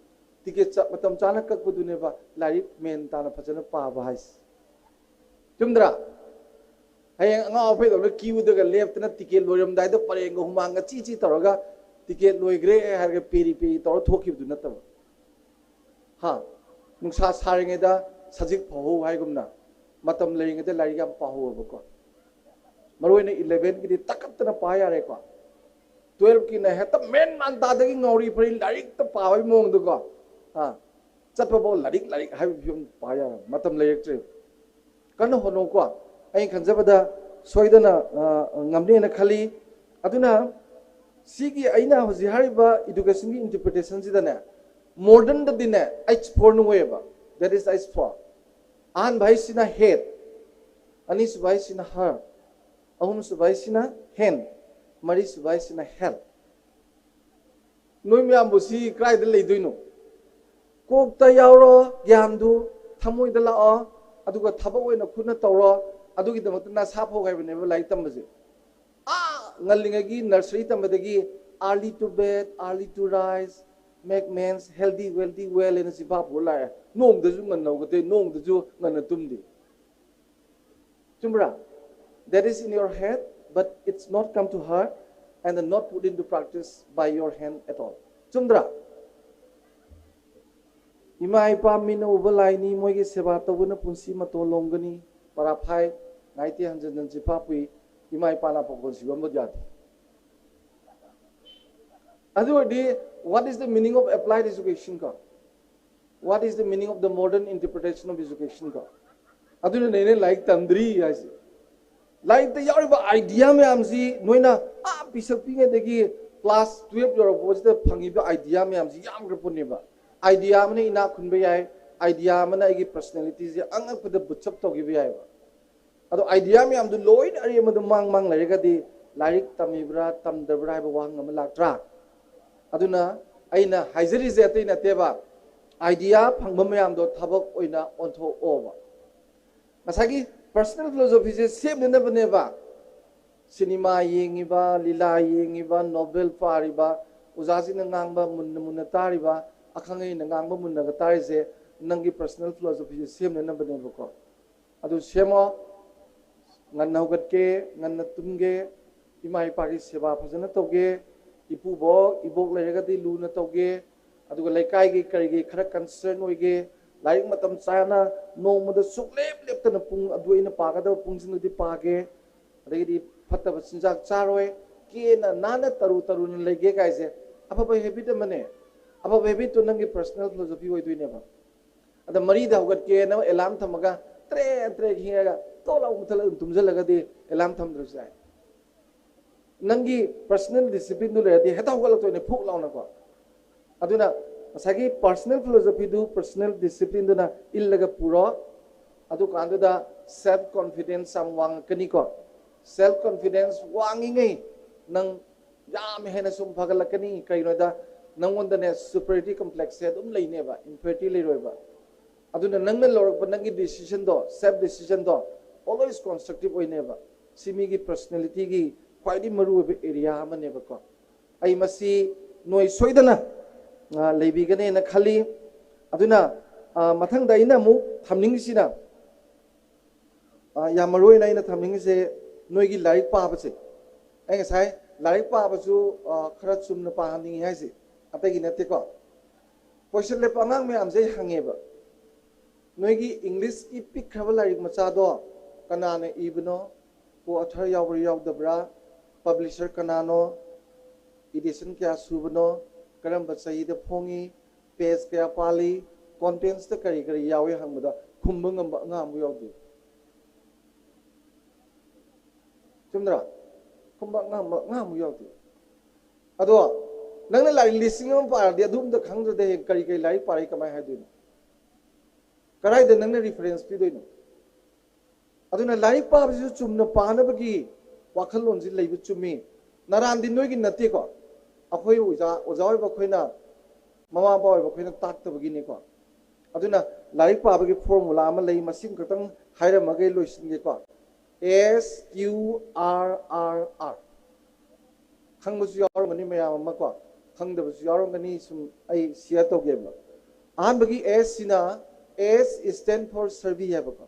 ticket ꯆ-, ꯃꯇꯝ ꯆꯥꯅ ꯀꯛꯄꯗꯨꯅꯦꯕ ꯂꯥꯏꯔꯤꯛ ꯃꯦꯟ ꯇꯥꯅ ꯐꯖꯅ ꯄꯥꯕ ꯍꯥꯏꯁꯦ꯫ ꯆꯨꯝꯗ꯭ꯔꯥ? ꯍꯌꯦꯡ ꯑꯉꯥꯎ ꯑꯐꯩꯗꯧꯅ queue ꯗꯒ ꯂꯦꯞꯇꯅ ticket ꯂꯣꯏꯔꯝꯗꯥꯏꯗ ꯄꯔꯦꯡꯒ ꯍꯨꯃꯥꯡꯒ ꯆꯤ ꯆꯤ ꯇꯧꯔꯒ ticket ꯂꯣꯏꯈ꯭ꯔꯦ ꯍꯥꯏꯔꯒ ꯄꯦꯔꯤ ꯄꯦꯔꯤ ꯇꯧꯔ ꯊꯣꯛꯈꯤꯕꯗꯨ ꯅꯠꯇꯕ꯫ ꯍꯥ? ꯅꯨꯡꯁꯥ ꯁꯥꯔꯤꯉꯩꯗ ꯁꯖꯤꯛ ꯐꯧꯍꯧ ꯍꯥꯏꯒꯨꯝꯅ ꯃꯇꯝ ꯂꯩꯔꯤꯉꯩꯗ ꯂꯥꯏꯔꯤꯛ ꯌꯥꯝ ꯄꯥꯍꯧꯕꯀꯣ꯫ ꯃꯔꯨ ꯑꯣꯏꯅ eleven ꯒꯤꯗꯤ ꯇꯛꯈꯠꯇꯅ ꯄꯥ ꯌꯥꯔꯦꯀꯣ꯫ ꯇꯨꯌꯦꯜꯐꯀꯤꯅ ꯍꯦꯛꯇ ꯃꯦꯟ ꯃꯥꯟ ꯇꯥꯗꯒꯤ ꯉꯥꯎꯔꯤ ꯐꯩꯔꯤ ꯂꯥꯏꯔꯤꯛꯇ ꯄꯥꯕꯒꯤ ꯃꯑꯣꯡꯗꯀꯣ꯫ ꯑꯥ, ꯆꯠꯄꯐꯥꯎ ꯂꯥꯏꯔꯤꯛ, ꯂꯥꯏꯔꯤꯛ ꯍꯥꯏꯕ ꯐꯤꯕꯝ ꯄꯥ ꯌꯥꯔ ꯃꯇꯝ ꯂꯩꯔꯛꯇ꯭ꯔꯦ꯫ ꯀꯟꯅ ꯍꯣꯠꯅꯧꯀꯣ꯫ ꯑꯩꯅ ꯈꯟꯖꯕꯗ ꯁꯣꯏꯗꯅ, ꯑ, ꯉꯝꯅꯦꯅ ꯈꯜꯂꯤ꯫ ꯑꯗꯨꯅ ꯁꯤꯒꯤ ꯑꯩꯅ ꯍꯧꯖꯤꯛ ꯍꯥꯏꯔꯤꯕ educationꯒꯤ interpretationꯁꯤꯗꯅꯦ, modernꯗꯗꯤꯅꯦ, H fourꯅ ꯑꯣꯏꯌꯦꯕ꯫ That is H four꯫ ꯑꯍꯥꯟꯕ ꯍꯥꯏꯁꯤꯅ head, ꯑꯅꯤꯁꯨꯕ ꯍꯥꯏꯁꯤꯅ her, ꯑꯍꯨꯝꯁꯨꯕ ꯍꯥꯏꯁꯤꯅ hen, ꯃꯔꯤꯁꯨꯕ ꯍꯥꯏꯁꯤꯅ hell꯫ ꯅꯣꯏ ꯃꯌꯥꯝꯕꯨ ꯁꯤ ꯀꯗꯥꯏꯗ ꯂꯩꯗꯣꯏꯅꯣ? ꯀꯣꯛꯇ ꯌꯥꯎꯔꯣ ꯒ꯭ꯌꯥꯟꯗꯨ, ꯊꯃꯣꯏꯗ ꯂꯥꯛꯑꯣ, ꯑꯗꯨꯒ ꯊꯕꯛ ꯑꯣꯏꯅ ꯈꯨꯠꯅ ꯇꯧꯔꯣ꯫ ꯑꯗꯨꯒꯤꯗꯃꯛꯇ ꯅꯁꯥ ꯐꯧ ꯍꯥꯏꯕꯅꯦꯕ ꯂꯥꯏꯔꯤꯛ ꯇꯝꯕꯁꯦ꯫ ꯑꯥ, ꯉꯜꯂꯤꯉꯩꯒꯤ nursery ꯇꯝꯕꯗꯒꯤ early to bed, early to rise, make means, healthy, wealthy, well ꯍꯥꯏꯅ ꯆꯤꯟꯐꯥ ꯄꯨꯔ ꯂꯥꯛꯑꯦ꯫ ꯅꯣꯡꯃꯗꯁꯨ ꯉꯟꯅ ꯍꯧꯒꯠꯇꯦ, ꯅꯣꯡꯃꯗꯁꯨ ꯉꯟꯅ ꯇꯨꯝꯗꯦ꯫ ꯆꯨꯝꯕ꯭ꯔꯥ? That is in your head, but it's not come to heart and not put into practice by your hand at all. ꯆꯨꯝꯗ꯭ꯔꯥ? ꯏꯃꯥ ꯏꯄꯥ ꯃꯤꯠꯅ ꯎꯕ ꯂꯥꯏꯅꯤ, ꯃꯣꯏꯒꯤ ꯁꯦꯕꯥ ꯇꯧꯕꯅ ꯄꯨꯟꯁꯤ ꯃꯇꯣꯟ ꯂꯣꯝꯒꯅꯤ꯫ ꯄꯔꯥ ꯐꯥꯏ, ꯅꯥꯏꯇꯦ, ꯍꯟꯖꯟ ꯍꯟꯖꯟ ꯆꯤꯟꯐꯥ ꯄꯨꯏ, ꯏꯃꯥ ꯏꯄꯥꯅ ꯄꯥꯈꯣꯟ ꯁꯤꯕ ꯑꯃ ꯌꯥꯗꯦ꯫ ꯑꯗꯨ ꯑꯣꯏꯔꯗꯤ, what is the meaning of applied education ꯀꯣ? What is the meaning of the modern interpretation of education ꯀꯣ? ꯑꯗꯨꯅꯅꯦ ꯑꯩꯅ ꯂꯥꯏꯔꯤꯛ ꯇꯝꯗ꯭ꯔꯤ ꯍꯥꯏꯁꯦ꯫ ꯂꯥꯏꯔꯤꯛꯇ ꯌꯥꯎꯔꯤꯕ idea ꯃꯌꯥꯝꯁꯤ ꯅꯣꯏꯅ ꯑꯥ ꯄꯤꯁꯛ ꯄꯤꯛꯉꯩꯗꯒꯤ class twelve ꯌꯧꯔꯛꯄꯁꯤꯗ ꯐꯪꯉꯤꯕ idea ꯃꯌꯥꯝꯁꯤ ꯌꯥꯝꯈ꯭ꯔ ꯄꯣꯠꯅꯦꯕ꯫ Idea ꯑꯃꯅ ꯏꯅꯥꯛ ꯈꯨꯟꯕ ꯌꯥꯏ, idea ꯑꯃꯅ ꯑꯩꯒꯤ personalityꯁꯦ ꯑꯉꯛꯄꯗ boost up ꯇꯧꯈꯤꯕ ꯌꯥꯏꯕ꯫ ꯑꯗꯣ idea ꯃꯌꯥꯝꯗꯨ ꯂꯣꯏꯅ ꯑꯔꯦꯝꯕꯗ ꯃꯥꯡ ꯃꯥꯡ ꯂꯩꯔꯒꯗꯤ ꯂꯥꯏꯔꯤꯛ ꯇꯝꯃꯤꯕ꯭ꯔꯥ ꯇꯝꯗꯕ꯭ꯔꯥ ꯍꯥꯏꯕ ꯋꯥꯍꯪ ꯑꯃ ꯂꯥꯛꯇ꯭ꯔꯥ? ꯑꯗꯨꯅ ꯑꯩꯅ ꯍꯥꯏꯖꯔꯤꯁꯦ ꯑꯇꯩ ꯅꯠꯇꯦꯕ, idea ꯐꯪꯕ ꯃꯌꯥꯝꯗꯣ ꯊꯕꯛ ꯑꯣꯏꯅ ꯑꯣꯟꯊꯣꯛꯑꯣꯕ꯫ ꯉꯁꯥꯏꯒꯤ personal philosophyꯁꯦ ꯁꯦꯝꯅꯅꯕꯅꯦꯕ꯫ ꯁꯤꯅꯦꯃꯥ ꯌꯦꯡꯉꯤꯕ, ꯂꯤꯂꯥ ꯌꯦꯡꯉꯤꯕ, novel ꯄꯥꯔꯤꯕ, ꯑꯣꯖꯥꯁꯤꯡꯅ ꯉꯥꯡꯕ ꯃꯨꯟꯅ ꯃꯨꯟꯅ ꯇꯥꯔꯤꯕ, ꯑꯈꯪ ꯑꯍꯩꯅ ꯉꯥꯡꯕ ꯃꯨꯟꯅꯒ ꯇꯥꯔꯤꯁꯦ ꯅꯪꯒꯤ personal philosophyꯁꯦ ꯁꯦꯝꯅꯅꯕꯅꯦꯕꯀꯣ꯫ ꯑꯗꯨ ꯁꯦꯝꯃꯣ꯫ ꯉꯟꯅ ꯍꯧꯒꯠꯀꯦ, ꯉꯟꯅ ꯇꯨꯝꯒꯦ, ꯏꯃꯥ ꯏꯄꯥꯒꯤ ꯁꯦꯕꯥ ꯐꯖꯅ ꯇꯧꯒꯦ, ꯏꯄꯨꯕꯣꯛ ꯏꯕꯣꯛ ꯂꯩꯔꯒꯗꯤ ꯂꯨꯅ ꯇꯧꯒꯦ, ꯑꯗꯨꯒ ꯂꯩꯀꯥꯏꯒꯤ ꯀꯔꯤꯒꯤ ꯈꯔ concern ꯑꯣꯏꯒꯦ, ꯂꯥꯏꯔꯤꯛ ꯃꯇꯝ ꯆꯥꯅ ꯅꯣꯡꯃꯗ ꯁꯨꯛꯂꯦꯞ ꯂꯦꯞꯇꯅ ꯄꯨꯡ ꯑꯗꯨ ꯑꯩꯅ ꯄꯥꯒꯗꯕ ꯄꯨꯡꯁꯤꯡꯗꯨꯗꯤ ꯄꯥꯒꯦ, ꯑꯗꯒꯤꯗꯤ ꯐꯠꯇꯕ ꯆꯤꯟꯖꯥꯛ ꯆꯥꯔꯣꯏ, ꯀꯦꯅ ꯅꯥꯟꯅ ꯇꯔꯨ ꯇꯔꯨꯅ ꯂꯩꯒꯦ ꯀꯥꯏꯁꯦ ꯑꯐꯕ ꯍꯦꯕꯤꯠ ꯑꯃꯅꯦ꯫ ꯑꯐꯕ ꯍꯦꯕꯤꯠꯇꯨ ꯅꯪꯒꯤ ꯄꯔꯁꯅꯦꯜ ꯐꯤꯂꯣꯁꯣꯐꯤ ꯑꯣꯏꯗꯣꯏꯅꯦꯕ꯫ ꯑꯗ ꯃꯔꯤꯗ ꯍꯧꯒꯠꯀꯦꯅ ꯑꯦꯂꯥꯝ ꯊꯝꯃꯒ ꯇ꯭ꯔꯦ ꯇ꯭ꯔꯦ ꯈꯤꯡꯉꯒ ꯇꯣꯛ ꯂꯥꯎ ꯃꯨꯊꯠꯂꯒ ꯑꯗꯨꯝ ꯇꯨꯝꯁꯤꯜꯂꯒꯗꯤ ꯑꯦꯂꯥꯝ ꯊꯝꯗ꯭ꯔꯁꯨ ꯌꯥꯏ꯫ ꯅꯪꯒꯤ ꯄꯔꯁꯅꯦꯜ ꯗꯤꯁꯤꯄ꯭ꯂꯤꯟꯗꯨ ꯂꯩꯔꯗꯤ ꯍꯦꯛꯇ ꯍꯧꯒꯠꯂꯛꯇꯣꯏꯅꯦ ꯐꯨꯛ ꯂꯥꯎꯅꯀꯣ꯫ ꯑꯗꯨꯅ ꯉꯁꯥꯏꯒꯤ ꯄꯔꯁꯅꯦꯜ ꯐꯤꯂꯣꯁꯣꯐꯤꯗꯨ ꯄꯔꯁꯅꯦꯜ ꯗꯤꯁꯤꯄ꯭ꯂꯤꯟꯗꯨꯅ ꯏꯜꯂꯒ ꯄꯨꯔꯣ꯫ ꯑꯗꯨꯀꯥꯟꯗꯨꯗ ꯁꯦꯜꯐ ꯀꯣꯟꯐꯤꯗꯦꯟꯁ ꯌꯥꯝ ꯋꯥꯡꯉꯛꯀꯅꯤꯀꯣ꯫ ꯁꯦꯜꯐ ꯀꯣꯟꯐꯤꯗꯦꯟꯁ ꯋꯥꯡꯉꯤꯉꯩ ꯅꯪ ꯌꯥꯝ ꯍꯦꯟꯅ ꯁꯨꯝ ꯐꯒꯠꯂꯛꯀꯅꯤ꯫ ꯀꯩꯒꯤꯅꯣꯗ ꯅꯪꯉꯣꯟꯗꯅꯦ ꯁꯨꯄꯔꯤꯌꯣꯔꯤꯇꯤ ꯀꯝꯄ꯭ꯂꯦꯛꯁꯁꯦ ꯑꯗꯨꯝ ꯂꯩꯅꯦꯕ, ꯏꯟꯐꯤꯌꯣꯔꯤꯇꯤ ꯂꯩꯔꯣꯏꯕ꯫ ꯑꯗꯨꯅ ꯅꯪꯅ ꯂꯧꯔꯛꯄ ꯅꯪꯒꯤ ꯗꯤꯁꯤꯖꯟꯗꯣ, ꯁꯦꯜꯐ ꯗꯤꯁꯤꯖꯟꯗꯣ always constructive ꯑꯣꯏꯅꯦꯕ꯫ ꯁꯤ ꯃꯤꯒꯤ ꯄꯔꯁꯅꯦꯂꯤꯇꯤꯒꯤ ꯈ꯭ꯋꯥꯏꯗꯒꯤ ꯃꯔꯨꯑꯣꯏꯕ ꯑꯦꯔꯤꯌꯥ ꯑꯃꯅꯦꯕꯀꯣ꯫ ꯑꯩ ꯃꯁꯤ ꯅꯣꯏ ꯁꯣꯏꯗꯅ, ꯑ, ꯂꯩꯕꯤꯒꯅꯦꯅ ꯈꯜꯂꯤ꯫ ꯑꯗꯨꯅ, ꯑ, ꯃꯊꯪꯗ ꯑꯩꯅ ꯑꯃꯨꯛ ꯊꯝꯅꯤꯡꯉꯤꯁꯤꯅ, ꯑ, ꯌꯥꯝ ꯃꯔꯨ ꯑꯣꯏꯅ ꯑꯩꯅ ꯊꯝꯅꯤꯡꯉꯤꯁꯦ ꯅꯣꯏꯒꯤ ꯂꯥꯏꯔꯤꯛ ꯄꯥꯕꯁꯦ꯫ ꯑꯩ ꯉꯁꯥꯏ ꯂꯥꯏꯔꯤꯛ ꯄꯥꯕꯁꯨ, ꯑ, ꯈꯔ ꯆꯨꯝꯅ ꯄꯥꯍꯟꯅꯤꯡꯉꯤ ꯍꯥꯏꯁꯦ ꯑꯇꯩꯒꯤ ꯅꯠꯇꯦꯀꯣ꯫ ꯀꯣꯏꯁꯟ ꯂꯦꯞꯄ ꯑꯉꯥꯡ ꯃꯌꯥꯝꯁꯦ ꯑꯩ ꯍꯪꯉꯦꯕ, ꯅꯣꯏꯒꯤ ꯏꯪꯂꯤꯁꯀꯤ ꯄꯤꯛꯈ꯭ꯔꯕ ꯂꯥꯏꯔꯤꯛ ꯃꯆꯥꯗꯣ ꯀꯅꯥꯅ ꯏꯕꯅꯣ, ꯀꯣ ꯑꯊꯔ ꯌꯥꯎꯕ꯭ꯔꯥ ꯌꯥꯎꯗꯕ꯭ꯔꯥ, ꯄꯕ꯭ꯂꯤꯁꯔ ꯀꯅꯥꯅꯣ, ꯏꯗꯤꯁꯟ ꯀꯌꯥ ꯁꯨꯕꯅꯣ, ꯀꯔꯝꯕ ꯆꯍꯤꯗ ꯐꯣꯡꯉꯤ, ꯄꯦꯖ ꯀꯌꯥ ꯄꯥꯜꯂꯤ, ꯀꯣꯟꯇꯦꯟꯁꯇ ꯀꯔꯤ ꯀꯔꯤ ꯌꯥꯎꯏ ꯍꯪꯕꯗ ꯈꯨꯝꯕ ꯉꯝꯕ ꯑꯉꯥꯡ ꯑꯃ ꯌꯥꯎꯗꯦ꯫ ꯆꯨꯝꯗ꯭ꯔꯥ? ꯈꯨꯝꯕ ꯑꯉꯥꯡ ꯑꯃ, ꯑꯉꯥꯡ ꯑꯃ ꯌꯥꯎꯗꯦ꯫ ꯑꯗꯣ ꯅꯪꯅ ꯂꯥꯏꯔꯤꯛ ꯂꯤꯁꯤꯡ ꯑꯃ ꯄꯥꯔꯗꯤ ꯑꯗꯨ ꯑꯝꯇ ꯈꯪꯗ꯭ꯔꯗꯤ ꯍꯌꯦꯡ ꯀꯔꯤ ꯀꯔꯤ ꯂꯥꯏꯔꯤꯛ ꯄꯥꯔꯤ ꯀꯃꯥꯏꯅ ꯍꯥꯏꯗꯣꯏꯅꯣ? ꯀꯗꯥꯏꯗ ꯅꯪꯅ ꯔꯤꯐꯔꯦꯟꯁ ꯄꯤꯗꯣꯏꯅꯣ? ꯑꯗꯨꯅ ꯂꯥꯏꯔꯤꯛ ꯄꯥꯕꯁꯤꯁꯨ ꯆꯨꯝꯅ ꯄꯥꯅꯕꯒꯤ ꯋꯥꯈꯜꯂꯣꯟꯁꯤ ꯂꯩꯕ ꯆꯨꯝꯃꯤ꯫ ꯅꯔꯥꯟꯗꯤ ꯅꯣꯏꯒꯤ ꯅꯠꯇꯦꯀꯣ꯫ ꯑꯩꯈꯣꯏ ꯑꯣꯖꯥ, ꯑꯣꯖꯥ ꯑꯣꯏꯕ ꯑꯩꯈꯣꯏꯅ, ꯃꯃꯥ ꯃꯄꯥ ꯑꯣꯏꯕ ꯑꯩꯈꯣꯏꯅ ꯇꯥꯛꯇꯕꯒꯤꯅꯤꯀꯣ꯫ ꯑꯗꯨꯅ ꯂꯥꯏꯔꯤꯛ ꯄꯥꯕꯒꯤ ꯐꯣꯔꯃꯨꯂꯥ ꯑꯃ ꯂꯩ, ꯃꯁꯤꯃ ꯈꯛꯇꯪ ꯍꯥꯏꯔꯝꯃꯒ ꯑꯩ ꯂꯣꯏꯁꯤꯟꯒꯦꯀꯣ꯫ ꯑꯦꯁ ꯀ꯭ꯌꯨ ꯑꯥꯔ ꯑꯥꯔ ꯑꯥꯔ꯫ ꯈꯪꯕꯁꯨ ꯌꯥꯎꯔꯝꯒꯅꯤ ꯃꯌꯥꯝ ꯑꯃ ꯀꯣ, ꯈꯪꯗꯕꯁꯨ ꯌꯥꯎꯔꯝꯒꯅꯤ, ꯁꯨꯝ ꯑꯩ ꯁꯤꯌꯔ ꯇꯧꯒꯦꯕ꯫ ꯑꯍꯥꯟꯕꯒꯤ ꯑꯦꯁ ꯁꯤꯅ, S stand for survey ꯍꯥꯏꯕꯀꯣ꯫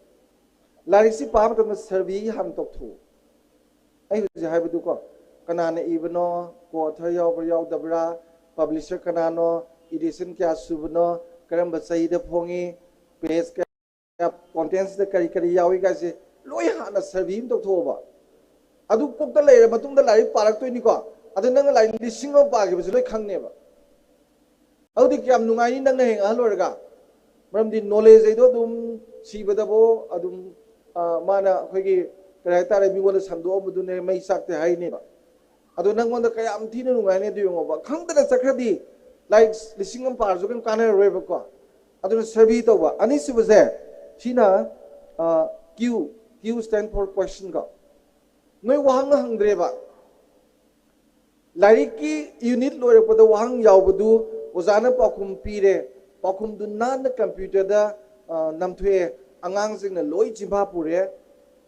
ꯂꯥꯏꯔꯤꯛꯁꯤ ꯄꯥꯕ ꯃꯇꯝꯗ ꯁꯔꯚꯦ ꯍꯥꯟꯅ ꯇꯧꯊꯣꯛꯎ꯫ ꯑꯩ ꯍꯧꯖꯤꯛ ꯍꯥꯏꯕꯗꯨꯀꯣ, ꯀꯅꯥꯅ ꯏꯕꯅꯣ, ꯀꯣ ꯑꯊꯔ ꯌꯥꯎꯕ꯭ꯔꯥ ꯌꯥꯎꯗꯕ꯭ꯔꯥ, ꯄꯕ꯭ꯂꯤꯁꯔ ꯀꯅꯥꯅꯣ, ꯏꯗꯤꯁꯟ ꯀꯌꯥ ꯁꯨꯕꯅꯣ, ꯀꯔꯝꯕ ꯆꯍꯤꯗ ꯐꯣꯡꯉꯤ, ꯄꯦꯖ ꯀꯌꯥ, ꯀꯣꯟꯇꯦꯟꯁꯇ ꯀꯔꯤ ꯀꯔꯤ ꯌꯥꯎꯏ ꯀꯥꯏꯁꯦ ꯂꯣꯏ ꯍꯥꯟꯅ ꯁꯔꯚꯦ ꯑꯃ ꯇꯧꯊꯣꯛꯑꯣꯕ꯫ ꯑꯗꯨ ꯀꯣꯛꯇ ꯂꯩꯔ ꯃꯇꯨꯡꯗ ꯂꯥꯏꯔꯤꯛ ꯄꯥꯔꯛꯇꯣꯏꯅꯤꯀꯣ꯫ ꯑꯗꯨ ꯅꯪꯅ ꯂꯥꯏꯔꯤꯛ ꯂꯤꯁꯤꯡ ꯑꯃ ꯄꯥꯈꯤꯕꯁꯦ ꯂꯣꯏ ꯈꯪꯅꯦꯕ꯫ ꯑꯗꯨꯗꯤ ꯀꯌꯥꯝ ꯅꯨꯡꯉꯥꯏꯅꯤ ꯅꯪꯅ ꯍꯌꯦꯡ ꯑꯍꯜ ꯑꯣꯏꯔꯒ? ꯃꯔꯝꯗꯤ ꯅꯣꯂꯦꯖ ꯍꯥꯏꯗꯣ ꯑꯗꯨꯝ ꯁꯤꯕꯗꯕꯣ ꯑꯗꯨꯝ, ꯑ, ꯃꯥꯅ ꯑꯩꯈꯣꯏꯒꯤ, ꯀꯔꯤ ꯍꯥꯏꯇꯥꯔꯦ, ꯃꯤꯉꯣꯟꯗ ꯁꯟꯗꯣꯛꯑꯝꯕꯗꯨꯅꯦ ꯃꯩ ꯆꯥꯛꯇꯦ ꯍꯥꯏꯅꯦꯕ꯫ ꯑꯗꯣ ꯅꯪꯉꯣꯟꯗ ꯀꯌꯥꯝ ꯊꯤꯅ ꯅꯨꯡꯉꯥꯏꯅꯤ ꯑꯗꯨ ꯌꯦꯡꯉꯣꯕ꯫ ꯈꯪꯗꯅ ꯆꯠꯈ꯭ꯔꯗꯤ ꯂꯥꯏꯔꯤꯛ ꯂꯤꯁꯤꯡ ꯑꯃ ꯄꯥꯔꯁꯨ ꯀꯩꯝ ꯀꯥꯟꯅꯔꯔꯣꯏꯕꯀꯣ꯫ ꯑꯗꯨꯅ ꯁꯔꯚꯦ ꯇꯧꯕ꯫ ꯑꯅꯤꯁꯨꯕꯁꯦ ꯁꯤꯅ, ꯑ, Q, Q stand for question ꯀꯣ꯫ ꯅꯣꯏ ꯋꯥꯍꯪ ꯍꯪꯗ꯭ꯔꯦꯕ꯫ ꯂꯥꯏꯔꯤꯛꯀꯤ ꯌꯨꯅꯤꯠ ꯂꯣꯏꯔꯛꯄꯗ ꯋꯥꯍꯪ ꯌꯥꯎꯕꯗꯨ ꯑꯣꯖꯥꯅ ꯄꯥꯎꯈꯨꯝ ꯄꯤꯔꯦ꯫ ꯄꯥꯎꯈꯨꯝꯗꯨ ꯅꯥꯟꯅ ꯀꯝꯄ꯭ꯌꯨꯇꯔꯗ, ꯑ, ꯅꯝꯊꯣꯛꯑꯦ꯫ ꯑꯉꯥꯡꯁꯤꯡꯅ ꯂꯣꯏ ꯆꯤꯟꯐꯥ ꯄꯨꯔꯦ꯫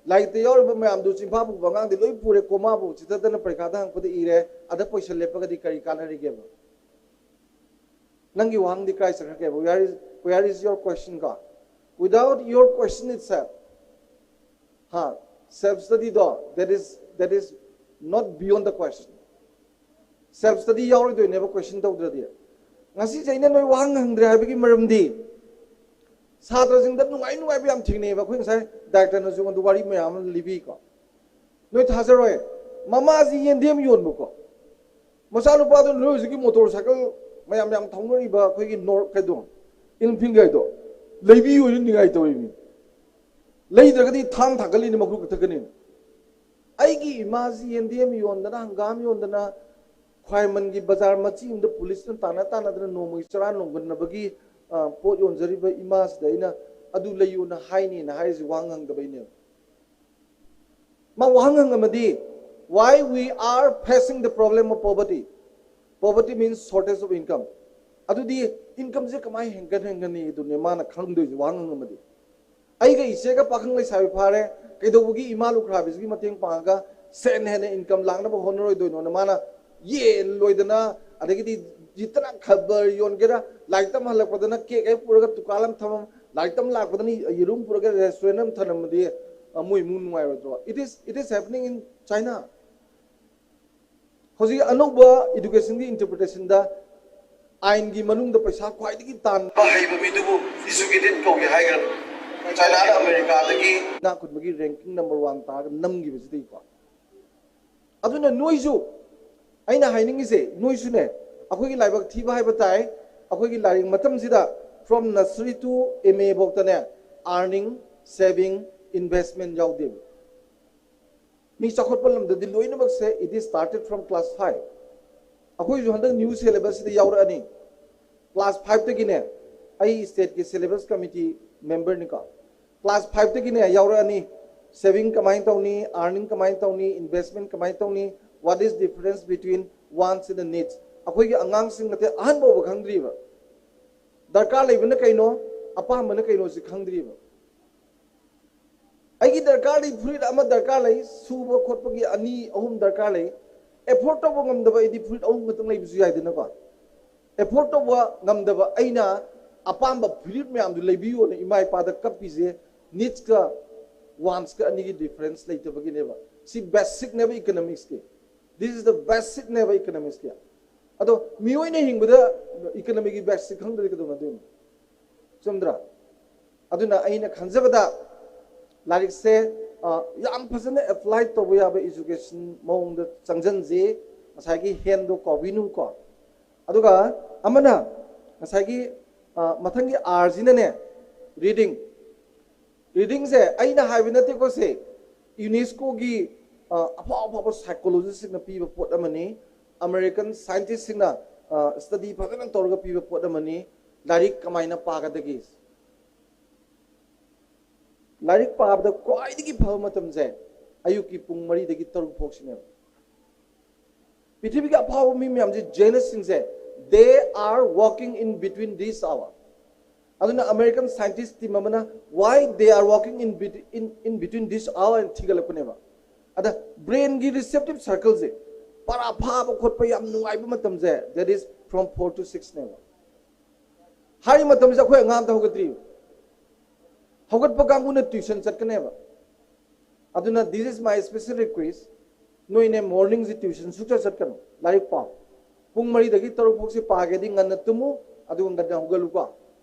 ꯂꯥꯏꯔꯤꯛꯇ ꯌꯥꯎꯔꯤꯕ ꯃꯌꯥꯝꯗꯨ ꯆꯤꯟꯐꯥ ꯄꯨꯕ ꯑꯉꯥꯡꯗꯤ ꯂꯣꯏ ꯄꯨꯔꯦ, ꯀꯣꯃꯥꯕꯨ ꯆꯤꯊꯗꯅ ꯄꯔꯤꯈꯥꯗ ꯍꯪꯉꯛꯄꯗ ꯏꯔꯦ꯫ ꯑꯗ ꯄꯣꯏꯁꯟ ꯂꯦꯞꯄꯒꯗꯤ ꯀꯔꯤ ꯀꯥꯟꯅꯔꯤꯒꯦꯕ? ꯅꯪꯒꯤ ꯋꯥꯍꯪꯗꯤ ꯀꯥꯏ ꯆꯠꯈ꯭ꯔꯒꯦꯕ? Where is, where is your question ꯀꯣ? Without your question itself, ꯍꯥ, self study ꯗꯣ, that is, that is not beyond the question. Self study ꯌꯥꯎꯔꯣꯏꯗꯣꯏꯅꯦꯕ question ꯇꯧꯗ꯭ꯔꯗꯤ꯫ ꯉꯁꯤꯁꯦ ꯑꯩꯅ ꯅꯣꯏ ꯋꯥꯍꯪ ꯍꯪꯗ꯭ꯔꯦ ꯍꯥꯏꯕꯒꯤ ꯃꯔꯝꯗꯤ ꯁꯥꯇ꯭ꯔꯁꯤꯡꯗ ꯅꯨꯡꯉꯥꯏ ꯅꯨꯡꯉꯥꯏꯕ ꯌꯥꯝ ꯊꯦꯡꯅꯩꯑꯕ꯫ ꯑꯩꯈꯣꯏ ꯉꯁꯥꯏ ꯗꯥꯏꯔꯦꯛꯇꯔꯅꯁꯨ ꯑꯩꯉꯣꯟꯗ ꯋꯥꯔꯤ ꯃꯌꯥꯝ ꯑꯃ ꯂꯤꯕꯤꯀꯣ꯫ ꯅꯣꯏ ꯊꯥꯖꯔꯣꯏ, ꯃꯃꯥꯁꯤ ꯌꯦꯟꯗꯦꯝ ꯌꯣꯟꯕꯀꯣ, ꯃꯆꯥꯅꯨꯄꯥꯗꯨꯅ ꯅꯣꯏ ꯍꯧꯖꯤꯛꯀꯤ ꯃꯣꯇꯣꯔ ꯁꯥꯏꯀꯜ ꯃꯌꯥꯝ ꯌꯥꯝ ꯊꯧꯅꯔꯤꯕ ꯑꯩꯈꯣꯏꯒꯤ ꯅꯣꯔ ꯀꯩꯗꯣ, ꯏꯟꯐꯤꯜꯒꯥꯏꯗꯣ ꯂꯩꯕꯤꯌꯨ ꯍꯥꯏꯅ ꯅꯤꯡꯉꯥꯏ ꯇꯧꯔꯤꯕꯅꯤ꯫ ꯂꯩꯗ꯭ꯔꯒꯗꯤ ꯊꯥꯡ ꯊꯥꯡꯒꯠꯂꯤꯅꯤ, ꯃꯈꯨꯠ ꯀꯛꯊꯠꯀꯅꯤ꯫ ꯑꯩꯒꯤ ꯏꯃꯥꯁꯤ ꯌꯦꯟꯗꯦꯝ ꯌꯣꯟꯗꯅ, ꯍꯪꯒꯥꯝ ꯌꯣꯟꯗꯅ, ꯈ꯭ꯋꯥꯏꯃꯟꯒꯤ ꯕꯖꯥꯔ ꯃꯆꯤ ꯑꯃꯗ ꯄꯨꯂꯤꯁꯅ ꯇꯥꯟꯅ ꯇꯥꯟꯅꯗꯅ ꯅꯣꯡꯃꯒꯤ ꯆꯔꯥ ꯅꯣꯡꯒꯟꯅꯕꯒꯤ, ꯑ, ꯄꯣꯠ ꯌꯣꯟꯖꯔꯤꯕ ꯏꯃꯥꯁꯤꯗ ꯑꯩꯅ ꯑꯗꯨ ꯂꯩꯌꯨꯅ ꯍꯥꯏꯅꯤꯅ ꯍꯥꯏꯔꯤꯁꯤ ꯋꯥꯍꯪ ꯍꯪꯗꯕꯩꯅꯦꯕ꯫ ꯃꯥ ꯋꯥꯍꯪ ꯍꯪꯉꯝꯃꯗꯤ, "Why we are facing the problem of poverty? Poverty means shortage of income." ꯑꯗꯨꯗꯤ ꯏꯟꯀꯝꯁꯦ ꯀꯃꯥꯏꯅ ꯍꯦꯟꯒꯠ ꯍꯦꯟꯒꯠꯅꯤ ꯑꯗꯨꯅꯦ ꯃꯥꯅ ꯈꯪꯗꯣꯏꯁꯦ ꯋꯥꯍꯪ ꯍꯪꯉꯝꯃꯗꯤ꯫ ꯑꯩꯒ ꯏꯆꯦꯒ ꯄꯥꯈꯪ ꯂꯩꯁꯥꯕꯤ ꯐꯥꯔꯦ, ꯀꯩꯗꯧꯕꯒꯤ ꯏꯃꯥ ꯂꯨꯈ꯭ꯔꯥꯕꯤꯁꯤꯒꯤ ꯃꯇꯦꯡ ꯄꯥꯡꯉꯒ ꯁꯦꯟ ꯍꯦꯟꯅ ꯏꯟꯀꯝ ꯂꯥꯛꯅꯕ ꯍꯣꯠꯅꯔꯣꯏꯗꯣꯏꯅꯣꯅ ꯃꯥꯅ ꯌꯦꯟ ꯂꯣꯏꯗꯅ, ꯑꯗꯒꯤꯗꯤ ꯖꯤꯠꯇꯅ ꯈꯕꯔ ꯌꯣꯟꯒꯦꯔꯥ, ꯂꯥꯏꯔꯤꯛ ꯇꯝ ꯍꯜꯂꯛꯄꯗꯅ ꯀꯦꯛ ꯍꯦꯛ ꯄꯨꯔꯒ ꯗꯨꯀꯥꯟ ꯑꯃ ꯊꯝꯃꯝ, ꯂꯥꯏꯔꯤꯛ ꯇꯝ ꯂꯥꯛꯄꯗꯅ ꯌꯦꯔꯨꯝ ꯄꯨꯔꯒ ꯔꯦꯁꯇꯨꯔꯦꯟ ꯑꯃ ꯊꯝꯃꯝꯃꯗꯤ, ꯑ, ꯃꯣꯏ ꯏꯃꯨꯡ ꯅꯨꯡꯉꯥꯏꯔꯣꯏꯗ꯭ꯔꯣ? It is, it is happening in China. ꯍꯧꯖꯤꯛ ꯑꯅꯧꯕ ꯏꯗꯨꯀꯦꯁꯟꯒꯤ ꯏꯟꯇꯔꯄ꯭ꯔꯤꯇꯦꯁꯟꯗ ꯑꯥꯏꯟꯒꯤ ꯃꯅꯨꯡꯗ ꯄꯩꯁꯥ ꯈ꯭ꯋꯥꯏꯗꯒꯤ ꯇꯥꯟꯕ ꯍꯩꯕ ꯃꯤꯗꯨꯕꯨ ꯏꯖꯨꯀꯦꯇꯦꯠ ꯀꯧꯏ ꯍꯥꯏꯈ꯭ꯔꯕꯅꯤ꯫ ꯆꯥꯏꯅꯥꯅ ꯑꯃꯦꯔꯤꯀꯥꯗꯒꯤ ꯏꯅꯥꯛ ꯈꯨꯟꯕꯒꯤ ꯔꯦꯡꯀꯤꯡ ꯅꯝꯕꯔ ꯋꯥꯟ ꯇꯥꯔꯒ ꯅꯝꯈꯤꯕꯁꯤꯗꯒꯤꯀꯣ, ꯑꯗꯨꯅ ꯅꯣꯏꯁꯨ, ꯑꯩꯅ ꯍꯥꯏꯅꯤꯡꯉꯤꯁꯦ, ꯅꯣꯏꯁꯨꯅꯦ, ꯑꯩꯈꯣꯏꯒꯤ ꯂꯥꯏꯕꯛ ꯊꯤꯕ ꯍꯥꯏꯕ ꯇꯥꯏ, ꯑꯩꯈꯣꯏꯒꯤ ꯂꯥꯏꯔꯤꯛ ꯃꯇꯝꯁꯤꯗ from nursery to M A ꯐꯥꯎꯗꯅꯦ earning, saving, investment ꯌꯥꯎꯗꯦꯕ꯫ ꯃꯤ ꯆꯥꯎꯈꯠꯄ ꯂꯝꯗꯗꯤ ꯂꯣꯏꯅꯃꯛꯁꯦ it is started from class five꯫ ꯑꯩꯈꯣꯏꯁꯨ ꯍꯟꯗꯛ new syllabus ꯁꯤꯗ ꯌꯥꯎꯔꯛꯑꯅꯤ꯫ Class five ꯇꯒꯤꯅꯦ, ꯑꯩ state ꯀꯤ syllabus committee member ꯅꯤꯀꯣ꯫ Class five ꯇꯒꯤꯅꯦ ꯌꯥꯎꯔꯛꯑꯅꯤ꯫ Saving ꯀꯃꯥꯏꯅ ꯇꯧꯅꯤ, earning ꯀꯃꯥꯏꯅ ꯇꯧꯅꯤ, investment ꯀꯃꯥꯏꯅ ꯇꯧꯅꯤ, what is difference between wants and needs꯫ ꯑꯩꯈꯣꯏꯒꯤ ꯑꯉꯥꯡꯁꯤꯡ ꯅꯠꯇꯦ, ꯑꯍꯟ ꯐꯥꯎꯕ ꯈꯪꯗ꯭ꯔꯤꯕ꯫ ꯗꯔꯀꯥꯔ ꯂꯩꯕꯅ ꯀꯩꯅꯣ, ꯑꯄꯥꯝꯕꯅ ꯀꯩꯅꯣꯁꯤ ꯈꯪꯗ꯭ꯔꯤꯕ꯫ ꯑꯩꯒꯤ ꯗꯔꯀꯥꯔ ꯂꯩ, ꯐꯨꯔꯤꯠ ꯑꯃ ꯗꯔꯀꯥꯔ ꯂꯩ, ꯁꯨꯕ ꯈꯣꯠꯄꯒꯤ ꯑꯅꯤ ꯑꯍꯨꯝ ꯗꯔꯀꯥꯔ ꯂꯩ꯫ Afford ꯇꯧꯕ ꯉꯝꯗꯕ ꯑꯩꯗꯤ ꯐꯨꯔꯤꯠ ꯑꯍꯨꯝ ꯈꯛꯇꯪ ꯂꯩꯕꯁꯨ ꯌꯥꯏꯗꯅꯀꯣ꯫ Afford ꯇꯧꯕ ꯉꯝꯗꯕ ꯑꯩꯅ ꯑꯄꯥꯝꯕ ꯐꯨꯔꯤꯠ ꯃꯌꯥꯝꯗꯨ ꯂꯩꯕꯤꯌꯣꯅ ꯏꯃꯥ ꯏꯄꯥꯗ ꯀꯞꯄꯤꯁꯦ needs ꯀ wants ꯀ ꯑꯅꯤꯒꯤ difference ꯂꯩꯇꯕꯒꯤꯅꯦꯕ꯫ ꯁꯤ basic ꯅꯦꯕ economics ꯀꯤ꯫ This is the basic ꯅꯦꯕ economics ꯀꯤ꯫ ꯑꯗꯣ ꯃꯤꯑꯣꯏꯅ ꯍꯤꯡꯕꯗ economy ꯒꯤ basic ꯈꯪꯗ꯭ꯔꯗꯤ ꯀꯩꯗꯧꯅꯗꯣꯏꯅꯣ? ꯆꯨꯝꯗ꯭ꯔꯥ? ꯑꯗꯨꯅ ꯑꯩꯅ ꯈꯟꯖꯕꯗ ꯂꯥꯏꯔꯤꯛꯁꯦ, ꯑ, ꯌꯥꯝ ꯐꯖꯅ apply ꯇꯧꯕ ꯌꯥꯕ education ꯃꯑꯣꯡꯗ ꯆꯪꯖꯟꯁꯤ꯫ ꯉꯁꯥꯏꯒꯤ hand ꯗꯣ ꯀꯥꯎꯕꯤꯅꯨꯀꯣ꯫ ꯑꯗꯨꯒ ꯑꯃꯅ ꯉꯁꯥꯏꯒꯤ, ꯑ, ꯃꯊꯪꯒꯤ R ꯁꯤꯅꯅꯦ, reading꯫ Reading ꯁꯦ ꯑꯩꯅ ꯍꯥꯏꯕ ꯅꯠꯇꯦꯀꯣ, ꯁꯦ UNESCO ꯒꯤ, ꯑ, ꯑꯐꯥꯎ ꯑꯐꯥꯎꯕ psychologist ꯁꯤꯡꯅ ꯄꯤꯕ ꯄꯣꯠ ꯑꯃꯅꯤ꯫ American scientist ꯁꯤꯡꯅ, ꯑ, study ꯐꯖꯅ ꯇꯧꯔꯒ ꯄꯤꯕ ꯄꯣꯠ ꯑꯃꯅꯤ꯫ ꯂꯥꯏꯔꯤꯛ ꯀꯃꯥꯏꯅ ꯄꯥꯒꯗꯒꯦ? ꯂꯥꯏꯔꯤꯛ ꯄꯥꯕꯗ ꯈ꯭ꯋꯥꯏꯗꯒꯤ ꯐꯕ ꯃꯇꯝꯁꯦ ꯑꯌꯨꯛꯀꯤ ꯄꯨꯡ ꯃꯔꯤꯗꯒꯤ ꯇꯔꯨꯛ ꯐꯥꯎꯁꯤꯅꯦꯕ꯫ ꯄ꯭ꯔꯤꯊꯤꯕꯤꯒꯤ ꯑꯐꯥꯎꯕ ꯃꯤ ꯃꯌꯥꯝꯁꯦ, genius ꯁꯤꯡꯁꯦ, they are working in between this hour꯫ ꯑꯗꯨꯅ American scientist team ꯑꯃꯅ why they are working in bet-, in, in between this hour ꯍꯥꯏꯅ ꯊꯤꯒꯠꯂꯛꯄꯅꯦꯕ꯫ ꯑꯗ brain ꯒꯤ receptive circle ꯁꯦ ꯄꯔꯥ ꯐꯥꯕ ꯈꯣꯠꯄ ꯌꯥꯝ ꯅꯨꯡꯉꯥꯏꯕ ꯃꯇꯝꯁꯦ, that is from four to six ꯅꯦꯕ꯫ ꯍꯥꯏꯔꯤꯕ ꯃꯇꯝꯁꯤꯗ ꯑꯩꯈꯣꯏ ꯑꯉꯥꯡ ꯑꯝꯇ ꯍꯧꯒꯠꯇ꯭ꯔꯤꯕ꯫ ꯍꯧꯒꯠꯄ ꯀꯥꯡꯕꯨꯅ tuition ꯆꯠꯀꯅꯦꯕ꯫ ꯑꯗꯨꯅ this is my special request, ꯅꯣꯏꯅꯦ morning ꯁꯤ tuition ꯁꯨꯡꯆꯠ ꯆꯠꯀꯅꯨ, ꯂꯥꯏꯔꯤꯛ ꯄꯥꯎ꯫ ꯄꯨꯡ ꯃꯔꯤꯗꯒꯤ ꯇꯔꯨꯛ ꯐꯥꯎꯁꯤ ꯄꯥꯒꯦꯗꯤ ꯉꯟꯅ ꯇꯨꯝꯃꯨ, ꯑꯗꯨꯒ ꯉꯟꯅ ꯍꯧꯒꯠꯂꯨꯀꯣ꯫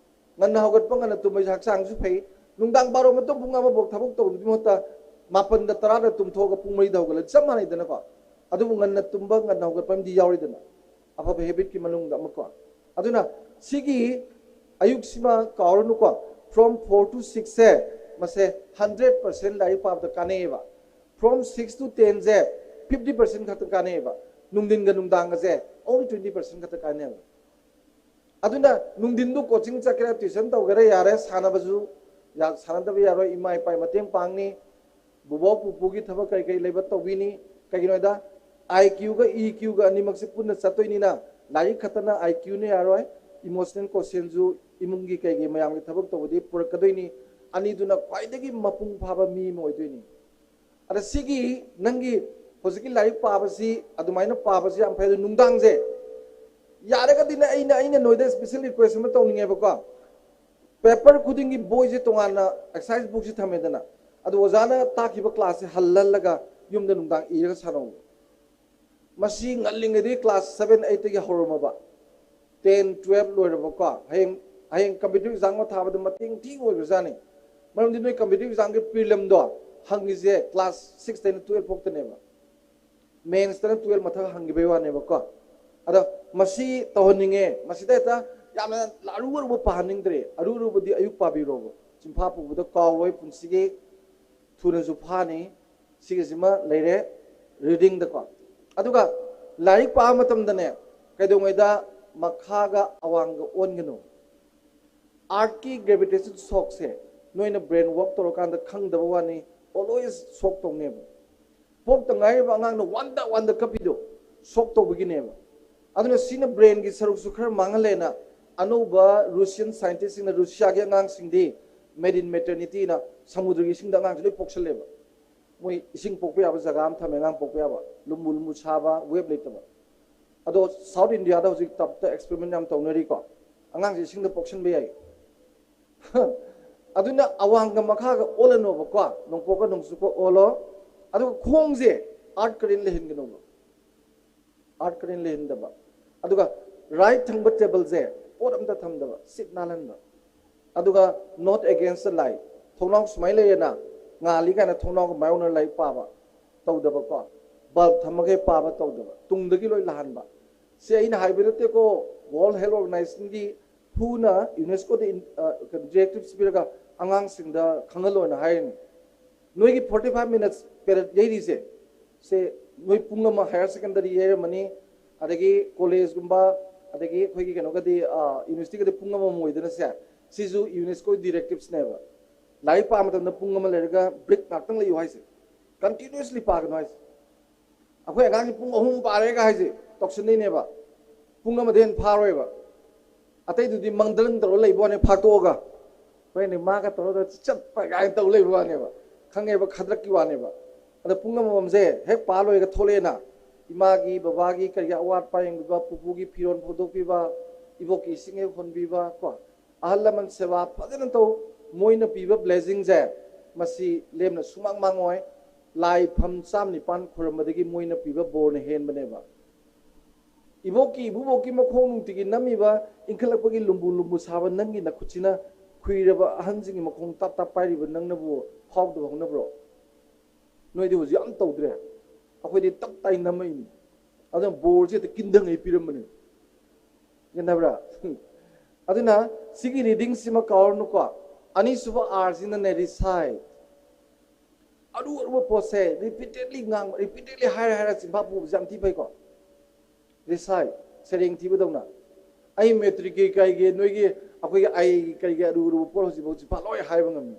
ꯉꯟꯅ ꯍꯧꯒꯠꯄ, ꯉꯟꯅ ꯇꯨꯝꯕꯁꯦ ꯍꯛꯆꯥꯡꯁꯨ ꯐꯩ꯫ ꯅꯨꯡꯗꯥꯡ ꯕꯥꯔꯣ ꯃꯇꯨꯡ ꯄꯨꯡ ꯑꯃꯐꯥꯎ ꯊꯕꯛ ꯇꯧꯕꯒꯤ ꯃꯍꯨꯠꯇ ꯃꯥꯄꯟꯗ ꯇꯔꯥꯗ ꯇꯨꯝꯊꯣꯛꯑꯒ ꯄꯨꯡ ꯃꯔꯤꯗ ꯍꯧꯒꯠꯂꯗꯤ ꯆꯞ ꯃꯥꯟꯅꯩꯗꯅꯀꯣ꯫ ꯑꯗꯨꯕꯨ ꯉꯟꯅ ꯇꯨꯝꯕ, ꯉꯟꯅ ꯍꯧꯒꯠꯄ ꯑꯃꯗꯤ ꯌꯥꯎꯔꯤꯗꯅ, ꯑꯐꯕ habitꯀꯤ ꯃꯅꯨꯡꯗ ꯑꯃꯀꯣ꯫ ꯑꯗꯨꯅ ꯁꯤꯒꯤ ꯑꯌꯨꯛꯁꯤꯃ ꯀꯥꯎꯔꯅꯨꯀꯣ, from four to sixꯁꯦ, ꯃꯁꯦ hundred percent ꯂꯥꯏꯔꯤꯛ ꯄꯥꯕꯗ ꯀꯥꯟꯅꯩꯌꯦꯕ꯫ From six to tenꯁꯦ fifty percent ꯈꯛꯇ ꯀꯥꯟꯅꯩꯌꯦꯕ꯫ ꯅꯨꯡꯊꯤꯟꯒ ꯅꯨꯡꯗꯥꯡꯒꯁꯦ only twenty percent ꯈꯛꯇ ꯀꯥꯟꯅꯩꯌꯦꯕ꯫ ꯑꯗꯨꯅ ꯅꯨꯡꯊꯤꯟꯗꯨ coaching ꯆꯠꯀꯦꯔꯥ, tuition ꯇꯧꯒꯦꯔꯥ, ꯌꯥꯔꯦ, ꯁꯥꯟꯅꯕꯁꯨ ꯌꯥ-, ꯁꯥꯟꯅꯗꯕ ꯌꯥꯔꯣꯏ, ꯏꯃꯥ ꯏꯄꯥꯒꯤ ꯃꯇꯦꯡ ꯄꯥꯡꯅꯤ, ꯕꯨꯕꯣꯛ ꯄꯨꯄꯨꯒꯤ ꯊꯕꯛ ꯀꯔꯤ ꯀꯔꯤ ꯂꯩꯕ ꯇꯧꯕꯤꯅꯤ꯫ ꯀꯩꯒꯤꯅꯣ ꯍꯥꯏꯗ, IQꯒ EQꯒ ꯑꯅꯤꯃꯛꯁꯦ ꯄꯨꯟꯅ ꯆꯠꯇꯣꯏꯅꯤꯅ, ꯂꯥꯏꯔꯤꯛ ꯈꯛꯇꯅ IQꯅ ꯌꯥꯔꯣꯏ, emotional quotientꯁꯨ ꯏꯃꯨꯡꯒꯤ ꯀꯩꯒꯤ ꯃꯌꯥꯝꯒꯤ ꯊꯕꯛ ꯇꯧꯕꯗꯤ ꯄꯨꯔꯛꯀꯗꯣꯏꯅꯤ꯫ ꯑꯅꯤꯗꯨꯅ ꯈ꯭ꯋꯥꯏꯗꯒꯤ ꯃꯄꯨꯡ ꯐꯥꯕ ꯃꯤ ꯑꯃ ꯑꯣꯏꯗꯣꯏꯅꯤ꯫ ꯑꯗ ꯁꯤꯒꯤ ꯅꯪꯒꯤ ꯍꯧꯖꯤꯛꯀꯤ ꯂꯥꯏꯔꯤꯛ ꯄꯥꯕꯁꯤ, ꯑꯗꯨꯃꯥꯏꯅ ꯄꯥꯕꯁꯤ ꯌꯥꯝ ꯐꯩ꯫ ꯑꯗꯨ ꯅꯨꯡꯗꯥꯡꯁꯦ ꯌꯥꯔꯒꯗꯤꯅꯦ, ꯑꯩꯅ, ꯑꯩꯅ ꯅꯣꯏꯗ special request ꯑꯃ ꯇꯧꯅꯤꯡꯉꯦꯕꯀꯣ꯫ Paper ꯈꯨꯗꯤꯡꯒꯤ ꯕꯣꯏꯁꯦ ꯇꯣꯉꯥꯟꯅ exercise bookꯁꯦ ꯊꯝꯃꯦꯗꯅ, ꯑꯗꯨ ꯑꯣꯖꯥꯅ ꯇꯥꯛꯈꯤꯕ classꯁꯦ ꯍꯜꯍꯜꯂꯒ ꯌꯨꯝꯗ ꯅꯨꯡꯗꯥꯡ ꯏꯔꯒ ꯁꯥꯟꯅꯧ꯫ ꯃꯁꯤ ꯉꯜꯂꯤꯉꯩꯗꯒꯤ class seven eightꯇꯒꯤ ꯍꯧꯔꯝꯃꯕ, ten twelve ꯂꯣꯏꯔꯕꯀꯣ, ꯍꯌꯦꯡ, ꯍꯌꯦꯡ competitive exam ꯑꯃ ꯊꯥꯕꯗ ꯃꯇꯦꯡ ꯊꯤꯅ ꯑꯣꯏꯕꯖꯥꯠꯅꯤ꯫ ꯃꯔꯝꯗꯤ ꯅꯣꯏ competitive examꯒꯤ prelimꯗꯣ ꯍꯪꯉꯤꯁꯦ class sixꯇꯩꯅ twelve ꯐꯥꯎꯇꯅꯦꯕ꯫ Mainsꯇꯅ twelve ꯃꯊꯛ ꯍꯪꯈꯤꯕꯩ ꯋꯥꯅꯦꯕꯀꯣ꯫ ꯑꯗꯣ ꯃꯁꯤ ꯇꯧꯍꯟꯅꯤꯡꯉꯦ, ꯃꯁꯤꯗ ꯍꯦꯛꯇ ꯌꯥꯝꯅ ꯑꯔꯨ ꯑꯔꯨꯕ ꯄꯥꯍꯟꯅꯤꯡꯗ꯭ꯔꯦ꯫ ꯑꯔꯨ ꯑꯔꯨꯕꯗꯤ ꯑꯌꯨꯛ ꯄꯥꯕꯤꯔꯣꯕ, ꯆꯤꯟꯐꯥ ꯄꯨꯕꯗ ꯀꯥꯎꯔꯣꯏ ꯄꯨꯟꯁꯤꯒꯤ꯫ ꯊꯨꯅꯁꯨ ꯐꯥꯅꯤ꯫ ꯁꯤꯒꯤꯁꯤꯃ ꯂꯩꯔꯦ readingꯗꯀꯣ꯫ ꯑꯗꯨꯒ ꯂꯥꯏꯔꯤꯛ ꯄꯥꯕ ꯃꯇꯝꯗꯅꯦ, ꯀꯩꯗꯧꯉꯩꯗ ꯃꯈꯥꯒ ꯑꯋꯥꯡꯒ ꯑꯣꯟꯒꯅꯨ꯫ Earthꯀꯤ gravitation shockꯁꯦ ꯅꯣꯏꯅ brain work ꯇꯧꯔꯀꯥꯟꯗ ꯈꯪꯗꯕ ꯋꯥꯅꯤ, always shock ꯇꯧꯅꯦꯕ꯫ ꯄꯣꯛꯇ ꯉꯥꯏꯔꯤꯕ ꯑꯉꯥꯡꯅ ꯋꯥꯟꯗ ꯋꯥꯟꯗ ꯀꯞꯄꯤꯗꯣ shock ꯇꯧꯕꯒꯤꯅꯦꯕ꯫ ꯑꯗꯨꯅ ꯁꯤꯅ brainꯒꯤ ꯁꯔꯨꯛꯁꯨ ꯈꯔ ꯃꯥꯡꯍꯜꯂꯦꯅ, ꯑꯅꯧꯕ Russian scientistꯁꯤꯡꯅ ꯔꯨꯁꯤꯌꯥꯒꯤ ꯑꯉꯥꯡꯁꯤꯡꯗꯤ made in maternityꯅ ꯁꯃꯨꯗ꯭ꯔꯒꯤ ꯏꯁꯤꯡꯗ ꯑꯉꯥꯡꯁꯦ ꯂꯣꯏ ꯄꯣꯛꯁꯜꯂꯦꯕ꯫ ꯃꯣꯏ ꯏꯁꯤꯡ ꯄꯣꯛꯄ ꯌꯥꯕ ꯖꯒꯥ ꯑꯃ ꯊꯝꯃꯦ, ꯑꯉꯥꯡ ꯄꯣꯛꯄ ꯌꯥꯕ, ꯂꯨꯝꯕꯨ ꯂꯨꯝꯕꯨ ꯁꯥꯕ, wave ꯂꯩꯇꯕ꯫ ꯑꯗꯣ South Indiaꯗ ꯍꯧꯖꯤꯛ ꯇꯞꯇ experiment ꯌꯥꯝ ꯇꯧꯅꯔꯤꯀꯣ, ꯑꯉꯥꯡꯁꯦ ꯏꯁꯤꯡꯗ ꯄꯣꯛꯁꯟꯕ ꯌꯥꯏ꯫ ꯑꯗꯨꯅ ꯑꯋꯥꯡꯒ ꯃꯈꯥꯒ ꯑꯣꯜꯂꯅꯣꯕꯀꯣ, ꯅꯣꯡꯄꯣꯛꯀ ꯅꯣꯡꯆꯨꯞꯀ ꯑꯣꯜꯂꯣ꯫ ꯑꯗꯨꯒ ꯈꯣꯡꯁꯦ earth current ꯂꯩꯍꯟꯒꯅꯣꯕ, earth current ꯂꯩꯍꯟꯗꯕ꯫ ꯑꯗꯨꯒ right ꯊꯪꯕ tableꯁꯦ ꯄꯣꯠ ꯑꯝꯇ ꯊꯝꯗꯕ, ꯁꯤꯠ ꯅꯥꯜꯍꯟꯕ꯫ ꯑꯗꯨꯒ not against the light, ꯊꯣꯡꯅꯥꯎ ꯁꯨꯃꯥꯏꯅ ꯂꯩꯔꯦꯅ, ꯉꯥꯜꯂꯤ ꯀꯥꯏꯅ ꯊꯣꯡꯅꯥꯎꯒ ꯃꯥꯏꯌꯣꯛꯅ ꯂꯥꯏꯔꯤꯛ ꯄꯥꯕ ꯇꯧꯗꯕꯀꯣ꯫ ꯕꯜꯕ ꯊꯝꯃꯒ ꯄꯥꯕ ꯇꯧꯗꯕ, ꯇꯨꯡꯗꯒꯤ ꯂꯣꯏ ꯂꯥꯛꯍꯟꯕ꯫ ꯁꯤ ꯑꯩꯅ ꯍꯥꯏꯕ ꯅꯠꯇꯦꯀꯣ, ꯋꯥꯔꯜ ꯍꯦꯜꯊ ꯑꯣꯔꯒꯅꯥꯏꯖꯦꯁꯟꯒꯤ ꯍꯨꯅ ꯌꯨꯅꯦꯁꯀꯣꯗ ꯗꯤꯔꯦꯛꯇꯤꯚꯁ ꯄꯤꯔꯒ ꯑꯉꯥꯡꯁꯤꯡꯗ ꯈꯪꯍꯜꯂꯣꯅ ꯍꯥꯏꯔꯤꯅꯤ꯫ ꯅꯣꯏꯒꯤ ꯐꯣꯔꯇꯤ ꯐꯥꯏꯚ ꯃꯤꯅꯠꯁ ꯄꯦꯔꯦꯠ ꯌꯩꯔꯤꯁꯦ, ꯁꯦ ꯅꯣꯏ ꯄꯨꯡ ꯑꯃ ꯍꯥꯌꯔ ꯁꯦꯀꯦꯟꯗꯔꯤ ꯌꯩꯔꯝꯃꯅꯤ, ꯑꯗꯒꯤ ꯀꯣꯂꯦꯖꯀꯨꯝꯕ, ꯑꯗꯒꯤ ꯑꯩꯈꯣꯏꯒꯤ ꯀꯩꯅꯣꯒꯗꯤ, ꯌꯨꯅꯤꯚꯔꯁꯤꯇꯤꯒꯗꯤ ꯄꯨꯡ ꯑꯃꯃꯝ ꯑꯣꯏꯗꯅ ꯁꯦ, ꯁꯤꯁꯨ ꯌꯨꯅꯦꯁꯀꯣ ꯗꯤꯔꯦꯛꯇꯤꯞꯁꯅꯦꯕ꯫ ꯂꯥꯏꯔꯤꯛ ꯄꯥꯕ ꯃꯇꯝꯗ ꯄꯨꯡ ꯑꯃ ꯂꯩꯔꯒ ꯕ꯭ꯔꯦꯛ ꯉꯥꯛꯇꯪ ꯂꯩꯌꯨ ꯍꯥꯏꯁꯦ, ꯀꯟꯇꯤꯅ꯭ꯌꯨꯁꯂꯤ ꯄꯥꯒꯅꯨ ꯍꯥꯏꯁꯦ꯫ ꯑꯩꯈꯣꯏ ꯑꯉꯥꯡꯁꯤ ꯄꯨꯡ ꯑꯍꯨꯝ ꯄꯥꯔꯦꯒ ꯍꯥꯏꯁꯦ ꯇꯧꯁꯟꯗꯣꯏꯅꯦꯕ, ꯄꯨꯡ ꯑꯃꯗ ꯍꯦꯟꯅ ꯐꯥꯔꯣꯏꯕ꯫ ꯑꯇꯩꯗꯨꯗꯤ ꯃꯪꯗꯂꯪ ꯇꯧꯔ ꯂꯩꯕ ꯋꯥꯅꯦ ꯐꯥꯛꯇꯣꯛꯑꯒ, ꯍꯣꯏꯅꯦ, ꯃꯥꯒ ꯇꯧꯔꯒ ꯆꯠꯄ ꯀꯥꯏꯅ ꯇꯧ ꯂꯩꯕ ꯋꯥꯅꯦꯕ, ꯈꯪꯉꯦꯕ, ꯈꯗ꯭ꯔꯛꯀꯤ ꯋꯥꯅꯦꯕ꯫ ꯑꯗ ꯄꯨꯡ ꯑꯃꯃꯝꯁꯦ ꯍꯦꯛ ꯄꯥ ꯂꯣꯏꯔꯒ ꯊꯣꯛꯂꯛꯑꯦꯅ, ꯏꯃꯥꯒꯤ ꯕꯕꯥꯒꯤ ꯀꯔꯤꯒꯤ ꯑꯋꯥꯠ ꯑꯄꯥ ꯌꯦꯡꯕꯤꯕ, ꯄꯨꯄꯨꯒꯤ ꯐꯤꯔꯣꯜ ꯐꯧꯗꯣꯛꯄꯤꯕ, ꯏꯕꯣꯛꯀꯤ ꯏꯁꯤꯡ ꯍꯦꯛ ꯍꯣꯟꯕꯤꯕ ꯀꯣ, ꯑꯍꯜ ꯂꯃꯟ ꯁꯦꯕꯥ ꯐꯖꯅ ꯇꯧ꯫ ꯃꯣꯏꯅ ꯄꯤꯕ ꯕ꯭ꯂꯦꯁꯤꯡꯁꯦ ꯃꯁꯤ ꯂꯦꯝꯅ ꯁꯨꯡꯃꯥꯡ ꯃꯥꯡꯉꯣꯏ꯫ ꯂꯥꯏ ꯐꯝ ꯆꯥꯝ ꯅꯤꯄꯥꯟ ꯈꯨꯔꯝꯕꯗꯒꯤ ꯃꯣꯏꯅ ꯄꯤꯕ ꯕꯣꯔꯅ ꯍꯦꯟꯕꯅꯦꯕ꯫ ꯏꯕꯣꯛꯀꯤ ꯏꯕꯨꯕꯣꯛꯀꯤ ꯃꯈꯣꯡ ꯅꯨꯡꯇꯤꯒꯤ ꯅꯝꯃꯤꯕ, ꯏꯟꯈꯠꯂꯛꯄꯒꯤ ꯂꯨꯝꯕꯨ ꯂꯨꯝꯕꯨ ꯁꯥꯕ ꯅꯪꯒꯤ ꯅꯈꯨꯠꯁꯤꯅ ꯈꯨꯏꯔꯕ ꯑꯍꯟꯁꯤꯡꯒꯤ ꯃꯈꯣꯡ ꯇꯥꯞ ꯇꯥꯞ ꯄꯥꯏꯔꯤꯕ ꯅꯪꯅꯕꯨ ꯐꯥꯎꯗꯕ ꯍꯧꯅꯕ꯭ꯔꯣ? ꯅꯣꯏꯗꯤ ꯍꯧꯖꯤꯛ ꯌꯥꯝ ꯇꯧꯗ꯭ꯔꯦ, ꯑꯩꯈꯣꯏꯗꯤ ꯇꯞ ꯇꯥꯏ ꯅꯝꯃꯛꯏꯅꯤ꯫ ꯑꯗꯨꯅ ꯕꯣꯔꯁꯦ ꯍꯦꯛꯇ ꯀꯤꯟꯗꯉꯩ ꯄꯤꯔꯝꯕꯅꯦ꯫ ꯒ꯭ꯌꯥꯟ ꯇꯥꯕ꯭ꯔꯥ? ꯑꯗꯨꯅ ꯁꯤꯒꯤ ꯔꯤꯗꯤꯡꯁꯤꯃ ꯀꯥꯎꯔꯅꯨꯀꯣ꯫ ꯑꯅꯤꯁꯨꯕ ꯑꯥꯔꯁꯤꯅꯅꯦ, ꯔꯤꯁꯥꯏꯠ꯫ ꯑꯔꯨ ꯑꯔꯨꯕ ꯄꯣꯠꯁꯦ ꯔꯤꯄꯤꯇꯦꯗꯂꯤ ꯉꯥꯡꯕ, ꯔꯤꯄꯤꯇꯦꯗꯂꯤ ꯍꯥꯏꯔ ꯍꯥꯏꯔ ꯆꯤꯟꯐꯥ ꯄꯨꯕꯁꯦ ꯌꯥꯝ ꯊꯤ ꯐꯩꯀꯣ꯫ ꯔꯤꯁꯥꯏꯠ, ꯁꯩꯔꯦꯡ ꯊꯤꯕꯗꯧꯅ꯫ ꯑꯩ ꯃꯦꯇ꯭ꯔꯤꯛꯀꯤ ꯀꯩꯒꯤ ꯅꯣꯏꯒꯤ ꯑꯩꯈꯣꯏꯒꯤ ꯑꯩ ꯀꯩꯒꯤ ꯑꯔꯨ ꯑꯔꯨꯕ ꯄꯣꯠ ꯍꯧꯖꯤꯛꯐꯥꯎ ꯆꯤꯟꯐꯥ ꯂꯣꯏ ꯍꯥꯏꯕ ꯉꯝꯃꯤ꯫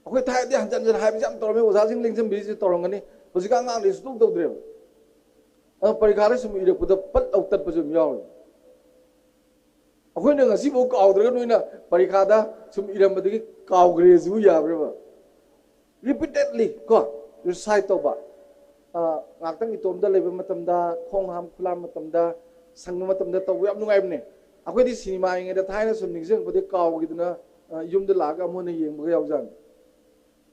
ꯑꯩꯈꯣꯏ ꯊꯥꯏꯅꯗꯤ ꯍꯟꯖꯟ ꯍꯟꯖꯟ ꯍꯥꯏꯕꯁꯦ ꯌꯥꯝ ꯇꯧꯔꯝꯃꯤ, ꯑꯣꯖꯥꯁꯤꯡ ꯂꯦꯡꯁꯤꯟꯕꯤꯔꯤꯁꯦ ꯇꯧꯔꯝꯒꯅꯤ꯫ ꯍꯧꯖꯤꯛꯀꯥꯟ ꯑꯉꯥꯡꯗꯤ ꯁꯨꯡꯇꯧ ꯇꯧꯗ꯭ꯔꯦꯕ꯫ ꯑꯗꯣ ꯄꯔꯤꯈꯥꯗ ꯁꯨꯝ ꯏꯔꯛꯄꯗ ꯄꯠ ꯂꯥꯎ ꯇꯠꯄꯁꯨ ꯑꯗꯨꯝ ꯌꯥꯎꯔꯤ꯫ ꯑꯩꯈꯣꯏꯅ ꯉꯁꯤꯐꯥꯎ ꯀꯥꯎꯗ꯭ꯔꯒ ꯅꯣꯏꯅ ꯄꯔꯤꯈꯥꯗ ꯁꯨꯝ ꯏꯔꯝꯕꯗꯒꯤ ꯀꯥꯎꯈ꯭ꯔꯦꯁꯤꯕꯨ ꯌꯥꯕ꯭ꯔꯕ? ꯔꯤꯄꯤꯇꯦꯗꯂꯤ ꯀꯣ, ꯔꯤꯁꯥꯏꯠ ꯇꯧꯕ꯫ ꯑ, ꯉꯥꯛꯇꯪ ꯏꯇꯣꯝꯗ ꯂꯩꯕ ꯃꯇꯝꯗ, ꯈꯣꯡ ꯍꯥꯝ ꯈꯨꯂꯥꯝ ꯃꯇꯝꯗ, ꯁꯪꯕ ꯃꯇꯝꯗ ꯇꯧꯕ ꯌꯥꯝ ꯅꯨꯡꯉꯥꯏꯕꯅꯦ꯫ ꯑꯩꯈꯣꯏꯗꯤ ꯁꯤꯅꯦꯃꯥ ꯌꯦꯡꯉꯩꯗ ꯊꯥꯏꯅ ꯁꯨꯝ ꯅꯤꯡꯁꯤꯡꯉꯛꯄꯗꯤ ꯀꯥꯎꯈꯤꯗꯅ, ꯑ, ꯌꯨꯝꯗ ꯂꯥꯛꯑꯒ ꯑꯃꯨꯛ ꯍꯟꯅ ꯌꯦꯡꯕꯒ ꯌꯥꯎꯖꯥꯠꯅꯤ꯫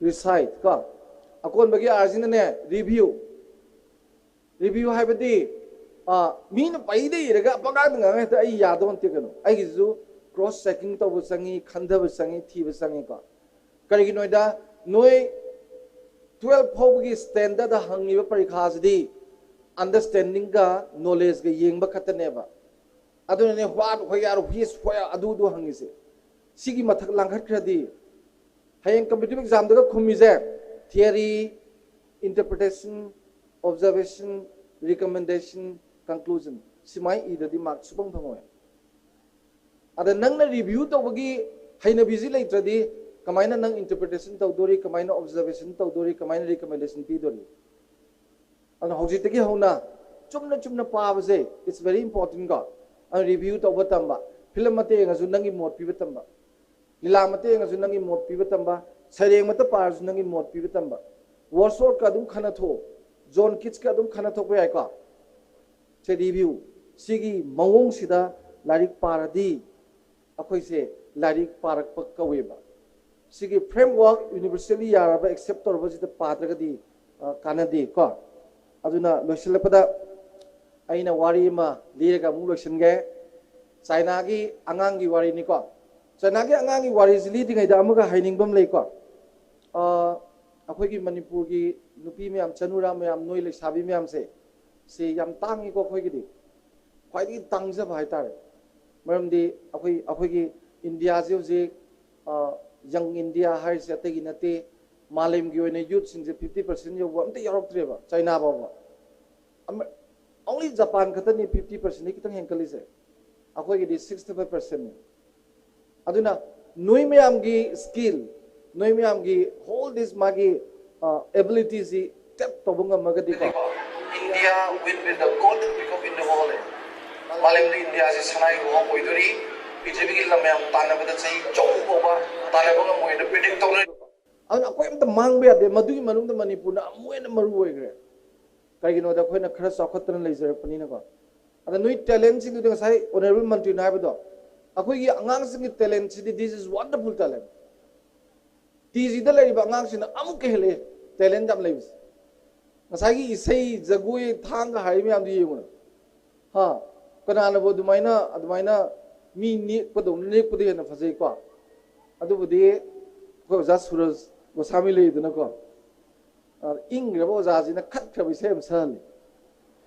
ꯔꯤꯁꯥꯏꯠ ꯀꯣ꯫ ꯑꯀꯣꯟꯕꯒꯤ ꯑꯥꯔꯁꯤꯅꯅꯦ, ꯔꯤꯚꯤꯌꯨ꯫ ꯔꯤꯚꯤꯌꯨ ꯍꯥꯏꯕꯗꯤ, ꯑ, ꯃꯤꯅ ꯄꯩꯗ ꯏꯔꯒ ꯄꯉꯥꯡꯗ ꯉꯥꯡꯉ ꯍꯦꯛꯇ ꯑꯩ ꯌꯥꯗꯧ ꯅꯠꯇꯦ ꯀꯩꯅꯣ꯫ ꯑꯩꯒꯤꯁꯨ ꯀ꯭ꯔꯣꯁ ꯆꯦꯛꯀꯤꯡ ꯇꯧꯕ ꯆꯪꯉꯤ, ꯈꯟꯊꯕ ꯆꯪꯉꯤ, ꯊꯤꯕ ꯆꯪꯉꯤꯀꯣ꯫ ꯀꯔꯤꯒꯤꯅꯣꯗ ꯅꯣꯏ ꯇꯨꯋꯦꯜꯐ ꯐꯥꯎꯕꯒꯤ ꯁ꯭ꯇꯦꯟꯗꯔꯗ ꯍꯪꯉꯤꯕ ꯄꯔꯤꯈꯥꯁꯤꯗꯤ ꯑꯟꯗꯔꯁ꯭ꯇꯦꯟꯗꯤꯡꯒ ꯅꯣꯂꯦꯖꯒ ꯌꯦꯡꯕ ꯈꯛꯇꯅꯦꯕ꯫ ꯑꯗꯨꯅꯅꯦ what, where, which, where ꯑꯗꯨꯗꯨ ꯍꯪꯉꯤꯁꯦ꯫ ꯁꯤꯒꯤ ꯃꯊꯛ ꯂꯥꯡꯈꯠꯈ꯭ꯔꯗꯤ ꯍꯌꯦꯡ ꯀꯝꯄꯤꯇꯤꯇꯤꯚ ꯑꯦꯛꯖꯥꯝꯗꯒ ꯈꯨꯝꯃꯤꯁꯦ theory, interpretation, observation, recommendation, conclusion, ꯁꯤꯃꯥꯏ ꯏꯗ꯭ꯔꯗꯤ ꯃꯥꯔꯛ ꯁꯨꯐꯪ ꯐꯪꯉꯣꯏ꯫ ꯑꯗ ꯅꯪꯅ ꯔꯤꯚꯤꯌꯨ ꯇꯧꯕꯒꯤ ꯍꯩꯅꯕꯤꯁꯤ ꯂꯩꯇ꯭ꯔꯗꯤ ꯀꯃꯥꯏꯅ ꯅꯪ ꯏꯟꯇꯔꯄ꯭ꯔꯤꯇꯦꯁꯟ ꯇꯧꯗꯣꯔꯤ, ꯀꯃꯥꯏꯅ ꯑꯣꯕꯖꯔꯕꯦꯁꯟ ꯇꯧꯗꯣꯔꯤ, ꯀꯃꯥꯏꯅ ꯔꯤꯀꯃꯦꯟꯗꯦꯁꯟ ꯄꯤꯗꯣꯔꯤ? ꯑꯗꯨꯅ ꯍꯧꯖꯤꯛꯇꯒꯤ ꯍꯧꯅ ꯆꯨꯝꯅ ꯆꯨꯝꯅ ꯄꯥꯕꯁꯦ it's very important ꯀꯣ꯫ ꯑꯗꯨꯅ ꯔꯤꯚꯤꯌꯨ ꯇꯧꯕ ꯇꯝꯕ, ꯐꯤꯂꯝ ꯃꯇꯦꯛ ꯌꯦꯡꯉꯁꯨ ꯅꯪꯒꯤ ꯃꯣꯠ ꯄꯤꯕ ꯇꯝꯕ, ꯂꯤꯂꯥ ꯃꯇꯦꯛ ꯌꯦꯡꯉꯁꯨ ꯅꯪꯒꯤ ꯃꯣꯠ ꯄꯤꯕ ꯇꯝꯕ, ꯁꯩꯔꯦꯡ ꯃꯇ ꯄꯥꯔꯁꯨ ꯅꯪꯒꯤ ꯃꯣꯠ ꯄꯤꯕ ꯇꯝꯕ꯫ ꯋꯣꯔꯁꯣꯔꯠꯀ ꯑꯗꯨꯝ ꯈꯟꯅ ꯊꯣꯛꯑꯣ, ꯖꯣꯟ ꯀꯤꯠꯁꯀ ꯑꯗꯨꯝ ꯈꯟꯅ ꯊꯣꯛꯄ ꯌꯥꯏꯀꯣ꯫ ꯁꯦ ꯔꯤꯚꯤꯌꯨ ꯁꯤꯒꯤ ꯃꯑꯣꯡꯁꯤꯗ ꯂꯥꯏꯔꯤꯛ ꯄꯥꯔꯗꯤ ꯑꯩꯈꯣꯏꯁꯦ ꯂꯥꯏꯔꯤꯛ ꯄꯥꯔꯛꯄ ꯀꯧꯋꯦꯕ꯫ ꯁꯤꯒꯤ ꯐ꯭ꯔꯦꯝꯋꯥꯔꯛ ꯌꯨꯅꯤꯚꯔꯁꯦꯜꯂꯤ ꯌꯥꯔꯕ ꯑꯦꯛꯁꯦꯞ ꯇꯧꯔꯕꯁꯤꯗ ꯄꯥꯗ꯭ꯔꯒꯗꯤ ꯑ, ꯀꯥꯟꯅꯗꯦ ꯀꯣ꯫ ꯑꯗꯨꯅ ꯂꯣꯏꯁꯤꯜꯂꯛꯄꯗ ꯑꯩꯅ ꯋꯥꯔꯤ ꯑꯃ ꯂꯤꯔꯒ ꯑꯃꯨꯛ ꯂꯣꯏꯁꯤꯟꯒꯦ꯫ ꯆꯥꯏꯅꯥꯒꯤ ꯑꯉꯥꯡꯒꯤ ꯋꯥꯔꯤꯅꯤꯀꯣ꯫ ꯆꯥꯏꯅꯥꯒꯤ ꯑꯉꯥꯡꯒꯤ ꯋꯥꯔꯤꯁꯤ ꯂꯤꯗ꯭ꯔꯤꯉꯩꯗ ꯑꯃꯒ ꯍꯥꯏꯅꯤꯡꯕ ꯑꯃ ꯂꯩꯀꯣ꯫ ꯑ, ꯑꯩꯈꯣꯏꯒꯤ ꯃꯅꯤꯄꯨꯔꯒꯤ ꯅꯨꯄꯤ ꯃꯌꯥꯝ, ꯆꯅꯨꯔꯥ ꯃꯌꯥꯝ, ꯅꯣꯏ ꯂꯩꯁꯥꯕꯤ ꯃꯌꯥꯝꯁꯦ, ꯁꯤ ꯌꯥꯝ ꯇꯥꯡꯉꯤꯀꯣ ꯑꯩꯈꯣꯏꯒꯤꯗꯤ꯫ ꯈ꯭ꯋꯥꯏꯗꯒꯤ ꯇꯥꯡꯖꯕ ꯍꯥꯏꯇꯥꯔꯦ꯫ ꯃꯔꯝꯗꯤ ꯑꯩꯈꯣꯏ, ꯑꯩꯈꯣꯏꯒꯤ ꯏꯟꯗꯤꯌꯥꯁꯤ ꯍꯧꯖꯤꯛ, ꯑ, ꯌꯪ ꯏꯟꯗꯤꯌꯥ ꯍꯥꯏꯔꯤꯁꯦ ꯑꯇꯩꯒꯤ ꯅꯠꯇꯦ꯫ ꯃꯥꯂꯦꯝꯒꯤ ꯑꯣꯏꯅ ꯌꯨꯠꯁꯤꯡꯁꯦ ꯐꯤꯐꯇꯤ ꯄꯥꯔꯁꯦꯟ ꯌꯧꯕ ꯑꯝꯇ ꯌꯥꯎꯔꯛꯇ꯭ꯔꯦꯕ ꯆꯥꯏꯅꯥ ꯐꯥꯎꯕ꯫ ꯑꯃ-, only ꯖꯄꯥꯟ ꯈꯛꯇꯅꯤ ꯐꯤꯐꯇꯤ ꯄꯥꯔꯁꯦꯟꯗꯒꯤ ꯈꯤꯇꯪ ꯍꯦꯟꯀꯠꯂꯤꯁꯦ꯫ ꯑꯩꯈꯣꯏꯒꯤꯗꯤ ꯁꯤꯛꯁꯇꯤ ꯐꯥꯏꯚ ꯄꯥꯔꯁꯦꯟꯅꯤ꯫ ꯑꯗꯨꯅ ꯅꯣꯏ ꯃꯌꯥꯝꯒꯤ ꯁ꯭ꯀꯤꯜ, ꯅꯣꯏ ꯃꯌꯥꯝꯒꯤ ꯍꯣꯜ ꯗꯤꯁ ꯃꯥꯒꯤ, ꯑ, ꯑꯦꯕꯤꯂꯤꯇꯤꯁꯤ ꯇꯦꯞ ꯇꯧꯕ ꯉꯝꯃꯒꯗꯤꯀꯣ꯫ India will be the golden peacock in the world. ꯃꯥꯂꯦꯝꯗ ꯏꯟꯗꯤꯌꯥꯁꯤ ꯁꯅꯥꯒꯤ ꯋꯥꯍꯣꯡ ꯑꯣꯏꯗꯣꯔꯤ꯫ ꯕꯤ ꯖꯦ ꯄꯤꯒꯤ ꯂꯝ ꯃꯌꯥꯝ ꯇꯥꯟꯅꯕꯗ ꯆꯍꯤ ꯆꯍꯨꯝ ꯐꯥꯎꯕ ꯇꯥꯟꯅꯕ ꯉꯝꯃꯣꯏꯅ ꯄ꯭ꯔꯤꯗꯤꯛ ꯇꯧꯅꯔꯤ꯫ ꯑꯗꯨꯅ ꯑꯩꯈꯣꯏ ꯑꯝꯇ ꯃꯥꯡꯕ ꯌꯥꯗꯦ꯫ ꯃꯗꯨꯒꯤ ꯃꯅꯨꯡꯗ ꯃꯅꯤꯄꯨꯔꯅ ꯑꯃꯨꯛ ꯍꯦꯟꯅ ꯃꯔꯨ ꯑꯣꯏꯈ꯭ꯔꯦ꯫ ꯀꯩꯒꯤꯅꯣꯗ ꯑꯩꯈꯣꯏꯅ ꯈꯔ ꯆꯥꯎꯈꯠꯇꯅ ꯂꯩꯖꯔꯛꯄꯅꯤꯅꯀꯣ꯫ ꯑꯗ ꯅꯣꯏ ꯇꯦꯂꯦꯟꯁꯤꯡꯗꯨꯗꯤ ꯉꯁꯥꯏ ꯑꯣꯅꯔꯦꯕꯜ ꯃꯟꯇ꯭ꯔꯤꯅ ꯍꯥꯏꯕꯗꯣ, ꯑꯩꯈꯣꯏꯒꯤ ꯑꯉꯥꯡꯁꯤꯡꯒꯤ ꯇꯦꯂꯦꯟꯁꯤꯗꯤ this is wonderful talent꯫ T ꯖꯤꯗ ꯂꯩꯔꯤꯕ ꯑꯉꯥꯡꯁꯤꯡꯅ ꯑꯃꯨꯛꯀ ꯍꯦꯜꯂꯛꯑꯦ ꯇꯦꯂꯦꯟ ꯌꯥꯝ ꯂꯩꯕꯁꯦ꯫ ꯉꯁꯥꯏꯒꯤ ꯏꯁꯩ, ꯖꯒꯣꯏ, ꯊꯥꯡꯒ ꯍꯥꯏꯔꯤ ꯃꯌꯥꯝꯗꯨ ꯌꯦꯡꯉꯨꯅꯦ꯫ ꯍꯥ? ꯀꯅꯥꯅꯕꯨ ꯑꯗꯨꯃꯥꯏꯅ, ꯑꯗꯨꯃꯥꯏꯅ ꯃꯤ ꯅꯦꯛꯄꯗꯧꯅ ꯅꯦꯛꯄꯗ ꯍꯦꯟꯅ ꯐꯖꯩꯀꯣ? ꯑꯗꯨꯕꯨꯗꯤ ꯑꯩꯈꯣꯏ ꯑꯣꯖꯥ ꯁꯨꯔꯖ ꯒꯣꯁꯥꯃꯤ ꯂꯩꯗꯅꯀꯣ꯫ ꯏꯪꯈ꯭ꯔꯕ ꯑꯣꯖꯥꯁꯤꯅ ꯈꯠꯈ꯭ꯔꯕ ꯏꯁꯩ ꯑꯃ ꯁꯛꯍꯜꯂꯤ꯫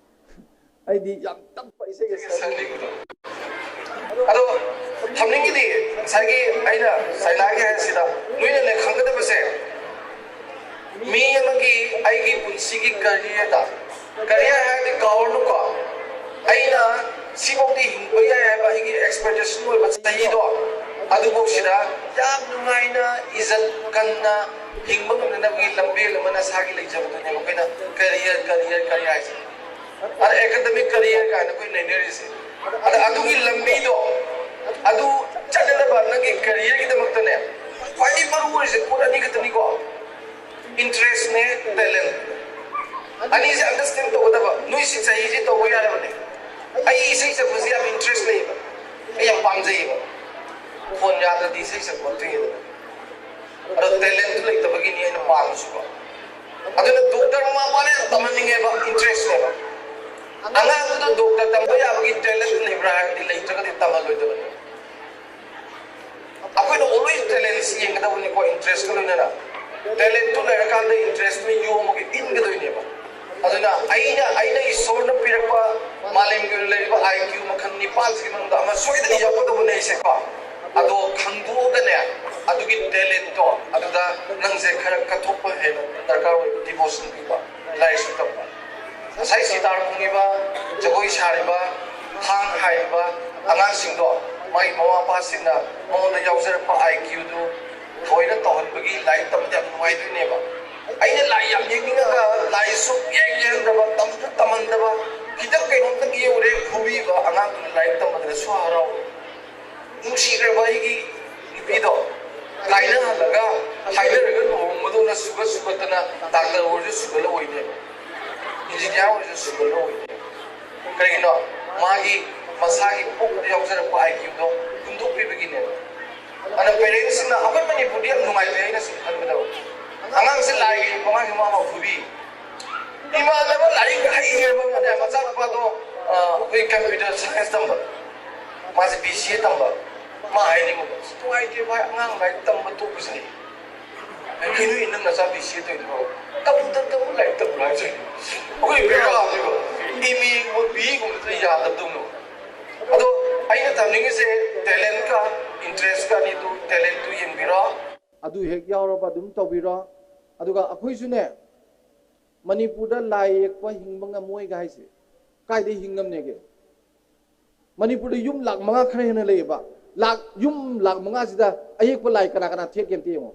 ꯑꯩꯗꯤ ꯌꯥꯝ ꯇꯞꯄ ꯏꯁꯩꯒ ꯁꯛꯍꯟꯅꯤꯡꯕꯗꯣ꯫ ꯑꯗꯣ ꯊꯝꯅꯤꯡꯉꯤꯗꯤ, ꯉꯁꯥꯏꯒꯤ ꯑꯩꯅ ꯆꯩꯅꯥꯒꯤ ꯍꯥꯏꯁꯤꯗ ꯅꯣꯏꯅꯅꯦ ꯈꯪꯒꯗꯕꯁꯦ, ꯃꯤ ꯑꯃꯒꯤ, ꯑꯩꯒꯤ ꯄꯨꯟꯁꯤꯒꯤ ꯀꯔꯤꯌꯔꯗ, ꯀꯔꯤꯌꯔ ꯍꯥꯏꯔꯗꯤ ꯀꯥꯎꯔꯅꯨꯀꯣ, ꯑꯩꯅ ꯁꯤꯐꯥꯎꯗꯤ ꯍꯤꯡꯕ ꯌꯥꯏ ꯍꯥꯏꯕ ꯑꯩꯒꯤ ꯑꯦꯛꯁꯄꯦꯛꯇꯦꯁꯟ ꯑꯣꯏꯕ ꯆꯍꯤꯗꯣ, ꯑꯗꯨꯐꯥꯎꯁꯤꯗ ꯌꯥꯝ ꯅꯨꯡꯉꯥꯏꯅ, ꯏꯖꯠ ꯀꯟꯅ ꯍꯤꯡꯕ ꯉꯝꯅꯅꯕꯒꯤ ꯂꯝꯕꯦꯜ ꯑꯃ ꯅꯁꯥꯒꯤ ꯂꯩꯖꯕꯗꯨꯅꯦꯕ ꯑꯩꯈꯣꯏꯅ ꯀꯦꯔꯤꯌꯔ, ꯀꯦꯔꯤꯌꯔ, ꯀꯦꯔꯤꯌꯔ ꯍꯥꯏꯁꯦ꯫ ꯑꯗ ꯑꯦꯀꯥꯗꯃꯤꯛ ꯀꯦꯔꯤꯌꯔ ꯀꯥꯏꯅ ꯑꯩꯈꯣꯏ ꯅꯩꯅꯔꯤꯁꯦ꯫ ꯑꯗ ꯑꯗꯨꯒꯤ ꯂꯝꯕꯤꯗꯣ, ꯑꯗꯨ ꯆꯠꯅꯅꯕ, ꯅꯪꯒꯤ ꯀꯦꯔꯤꯌꯔꯒꯤꯗꯃꯛꯇꯅꯦ ꯈ꯭ꯋꯥꯏꯗꯒꯤ ꯃꯔꯨ ꯑꯣꯏꯔꯤꯁꯦ ꯄꯣꯠ ꯑꯅꯤ ꯈꯛꯇꯅꯤꯀꯣ, ꯏꯟꯇꯔꯦꯁꯅꯦ, ꯇꯦꯂꯦꯟ꯫ ꯑꯅꯤꯁꯦ ꯑꯟꯗꯔꯁꯇꯦꯟ ꯇꯧꯒꯗꯕ꯫ ꯅꯣꯏ ꯁꯤ ꯆꯍꯤꯁꯤ ꯇꯧꯕ ꯌꯥꯔꯕꯅꯦ꯫ ꯑꯩ ꯏꯁꯩ ꯁꯛꯄꯁꯦ ꯌꯥꯝ ꯏꯟꯇꯔꯦꯁ ꯂꯩꯌꯦꯕ, ꯑꯩ ꯌꯥꯝ ꯄꯥꯝꯖꯩꯌꯦꯕ꯫ ꯐꯣꯟ ꯌꯥꯗ꯭ꯔꯗꯤ ꯏꯁꯩ ꯁꯛꯄ ꯑꯝꯇ ꯌꯦꯡꯉꯨ꯫ ꯑꯗꯣ ꯇꯦꯂꯦꯟꯇꯨ ꯂꯩꯇꯕꯒꯤꯅꯤ ꯑꯩꯅ ꯄꯥꯝꯃꯤꯁꯤꯀꯣ꯫ ꯑꯗꯨꯅ ꯗꯣꯛꯇꯔ ꯃꯃꯥ ꯃꯄꯥꯅ ꯌꯥꯝ ꯇꯝꯍꯟꯅꯤꯡꯉꯦꯕ, ꯏꯟꯇꯔꯦꯁꯅꯦꯕ꯫ ꯑꯉꯥꯡꯗꯨꯗ ꯗꯣꯛꯇꯔ ꯇꯝꯕ ꯌꯥꯕꯒꯤ ꯇꯦꯂꯦꯟ ꯂꯩꯕ꯭ꯔꯥ ꯍꯥꯏꯔꯗꯤ ꯂꯩꯇ꯭ꯔꯒꯗꯤ ꯇꯝꯍꯜꯂꯣꯏꯗꯕꯅꯦ꯫ ꯑꯩꯈꯣꯏꯅ ꯑꯣꯜꯋꯦꯁ ꯇꯦꯂꯦꯟꯁ ꯌꯦꯡꯒꯗꯕꯅꯤꯀꯣ, ꯏꯟꯇꯔꯦꯁꯀ ꯂꯣꯏꯅꯅ꯫ ꯇꯦꯂꯦꯟꯇꯨ ꯂꯩꯔꯀꯥꯟꯗ ꯏꯟꯇꯔꯦꯁꯇꯨ ꯌꯣꯝꯃꯒ ꯏꯟꯒꯗꯣꯏꯅꯦꯕ꯫ ꯑꯗꯨꯅ ꯑꯩꯅ, ꯑꯩꯅ ꯏꯁꯣꯔꯅ ꯄꯤꯔꯛꯄ ꯃꯥꯂꯦꯝꯒꯤ ꯑꯣꯏꯅ ꯂꯩꯔꯤꯕ ꯑꯥꯏ ꯀ꯭ꯌꯨ ꯃꯈꯜ ꯅꯤꯄꯥꯜꯁꯤꯒꯤ ꯃꯅꯨꯡꯗ ꯑꯃ ꯁꯣꯏꯗꯅ ꯌꯥꯎꯒꯗꯕꯅꯦ ꯑꯩꯁꯦꯀꯣ꯫ ꯑꯗꯣ ꯈꯪꯗꯣꯛꯑꯒꯅꯦ, ꯑꯗꯨꯒꯤ ꯇꯦꯂꯦꯟꯇꯣ ꯑꯗꯨꯗ ꯅꯪꯁꯦ ꯈꯔ ꯀꯠꯊꯣꯛꯄ ꯍꯦꯟꯅ ꯗꯔꯀꯥꯔ ꯑꯣꯏꯕ, ꯗꯤꯚꯣꯁꯟ ꯄꯤꯕ, ꯂꯥꯏꯔꯤꯛꯁꯨ ꯇꯝꯕ꯫ ꯉꯁꯥꯏ ꯁꯤꯇꯥꯔ ꯈꯣꯡꯉꯤꯕ, ꯖꯒꯣꯏ ꯁꯥꯔꯤꯕ, ꯊꯥꯡ ꯍꯥꯏꯔꯤꯕ ꯑꯉꯥꯡꯁꯤꯡꯗꯣ ꯃꯥꯒꯤ ꯃꯃꯥ ꯃꯄꯥꯁꯤꯡꯅ ꯃꯉꯣꯟꯗ ꯌꯥꯎꯖꯔꯛꯄ ꯑꯥꯏ ꯀ꯭ꯌꯨꯗꯨ ꯊꯑꯣꯏꯅ ꯇꯧꯍꯟꯕꯒꯤ ꯂꯥꯏꯔꯤꯛ ꯇꯝꯕꯗ ꯌꯥꯝ ꯅꯨꯡꯉꯥꯏꯗꯣꯏꯅꯦꯕ꯫ ꯑꯩꯅ ꯂꯥꯏ ꯌꯥꯝ ꯌꯦꯛꯅꯤꯡꯉꯒ ꯂꯥꯏ ꯁꯨꯛ ꯌꯦꯛ ꯌꯦꯛꯍꯟꯗꯕ, ꯇꯝꯁꯨ ꯇꯝꯍꯟꯗꯕ, ꯈꯤꯇꯪ ꯀꯩꯅꯣꯝꯇꯪ ꯌꯦꯛꯎꯔꯦ ꯐꯨꯕꯤꯕ ꯑꯉꯥꯡꯗꯨꯅ ꯂꯥꯏꯔꯤꯛ ꯇꯝꯕꯗ ꯁꯨ ꯍꯔꯥꯎ꯫ ꯅꯨꯡꯁꯤꯈ꯭ꯔꯕ ꯑꯩꯒꯤ ꯅꯨꯄꯤꯗꯣ ꯀꯥꯏꯅꯍꯜꯂꯒ, ꯍꯥꯏꯅꯔꯒ ꯂꯨꯍꯣꯡꯕꯗꯧꯅ ꯁꯨꯒꯠ ꯁꯨꯒꯠꯇꯅ ꯗꯥꯛꯇꯔ ꯑꯣꯏꯔꯁꯨ ꯁꯨꯒꯠꯂꯛꯑꯣꯏꯅꯦꯕ, ꯏꯟꯖꯤꯅꯤꯌꯥꯔ ꯑꯣꯏꯔꯁꯨ ꯁꯨꯒꯠꯂꯛꯑꯣꯏꯅꯦꯕ꯫ ꯀꯩꯒꯤꯅꯣ? ꯃꯥꯒꯤ ꯃꯁꯥꯒꯤ ꯄꯣꯛꯄꯗ ꯌꯥꯎꯖꯔꯛꯄ ꯑꯥꯏ ꯀ꯭ꯌꯨꯗꯣ ꯍꯨꯟꯗꯣꯛꯄꯤꯕꯒꯤꯅꯦꯕ꯫ ꯑꯗꯨꯅ ꯄꯦꯔꯦꯟꯁꯁꯤꯡꯅ, ꯑꯩꯈꯣꯏ ꯃꯅꯤꯄꯨꯔꯗꯤ ꯌꯥꯝ ꯅꯨꯡꯉꯥꯏꯇꯦ, ꯑꯩꯅ ꯁꯨꯝ ꯈꯟꯕꯗ ꯑꯉꯥꯡꯁꯦ ꯂꯥꯏꯒꯤ ꯃꯃꯥꯡꯒꯤ ꯃꯃꯥ ꯐꯨꯕꯤ꯫ ꯏꯃꯥꯟꯅꯕ ꯂꯥꯏꯔꯤꯛ ꯍꯩꯈ꯭ꯔꯕ ꯑꯃꯅꯦ, ꯃꯆꯥꯅꯨꯄꯥꯗꯣ, ꯑ, ꯑꯩꯈꯣꯏ ꯀꯝꯄ꯭ꯌꯨꯇꯔ ꯁꯥꯏꯟꯁ ꯇꯝꯕ, ꯃꯥꯁꯦ ꯕꯤ ꯁꯤ ꯑꯦ ꯇꯝꯕ꯫ ꯃꯥ ꯍꯥꯏꯅꯤꯡꯕꯗꯣ, "ꯑꯁ, ꯅꯨꯡꯉꯥꯏꯇꯦ ꯚꯥꯏ, ꯑꯉꯥꯡ ꯂꯥꯏꯔꯤꯛ ꯇꯝꯕ ꯇꯣꯛꯄꯁꯦ꯫ ꯀꯩꯅꯣ ꯅꯪ ꯅꯆꯥ ꯕꯤ ꯁꯤ ꯑꯦ ꯇꯧꯔꯤꯗꯨꯕꯣ? ꯇꯝꯃꯨ, ꯇꯝ-, ꯇꯝꯃꯨ, ꯂꯥꯏꯔꯤꯛ ꯇꯝꯃꯨ ꯍꯥꯏꯁꯦ꯫ ꯑꯩꯈꯣꯏ ꯕꯦꯔꯥꯅꯤꯀꯣ꯫ M ꯑꯦꯒꯨꯝꯕ, B ꯑꯦꯒꯨꯝꯕꯗ ꯌꯥꯗꯕꯗꯧꯅ꯫ ꯑꯗꯣ ꯑꯩꯅ ꯇꯝꯅꯤꯡꯉꯤꯁꯦ talent ꯀ interest ꯀ ꯑꯅꯤꯗꯨ, talent ꯇꯨ ꯌꯦꯡꯕꯤꯔꯣ꯫ ꯑꯗꯨ ꯍꯦꯛ ꯌꯥꯎꯔꯕ ꯑꯗꯨꯝ ꯇꯧꯕꯤꯔꯣ꯫ ꯑꯗꯨꯒ ꯑꯩꯈꯣꯏꯁꯨꯅꯦ, ꯃꯅꯤꯄꯨꯔꯗ ꯂꯥꯏ ꯌꯦꯛꯄ ꯍꯤꯡꯕ ꯉꯝꯃꯣꯏꯒ ꯍꯥꯏꯁꯦ ꯀꯥꯏꯗꯩ ꯍꯤꯡꯉꯝꯅꯦꯒꯦ? ꯃꯅꯤꯄꯨꯔꯗ ꯌꯨꯝ ꯂꯥꯈ ꯃꯉꯥ ꯈꯔ ꯍꯦꯟꯅ ꯂꯩꯌꯦꯕ꯫ ꯂꯥꯈ, ꯌꯨꯝ ꯂꯥꯈ ꯃꯉꯥꯁꯤꯗ ꯑꯌꯦꯛꯄ ꯂꯥꯏ ꯀꯅꯥ ꯀꯅꯥ ꯊꯦꯠꯀꯦ ꯑꯝꯇ ꯌꯦꯡꯉꯣ꯫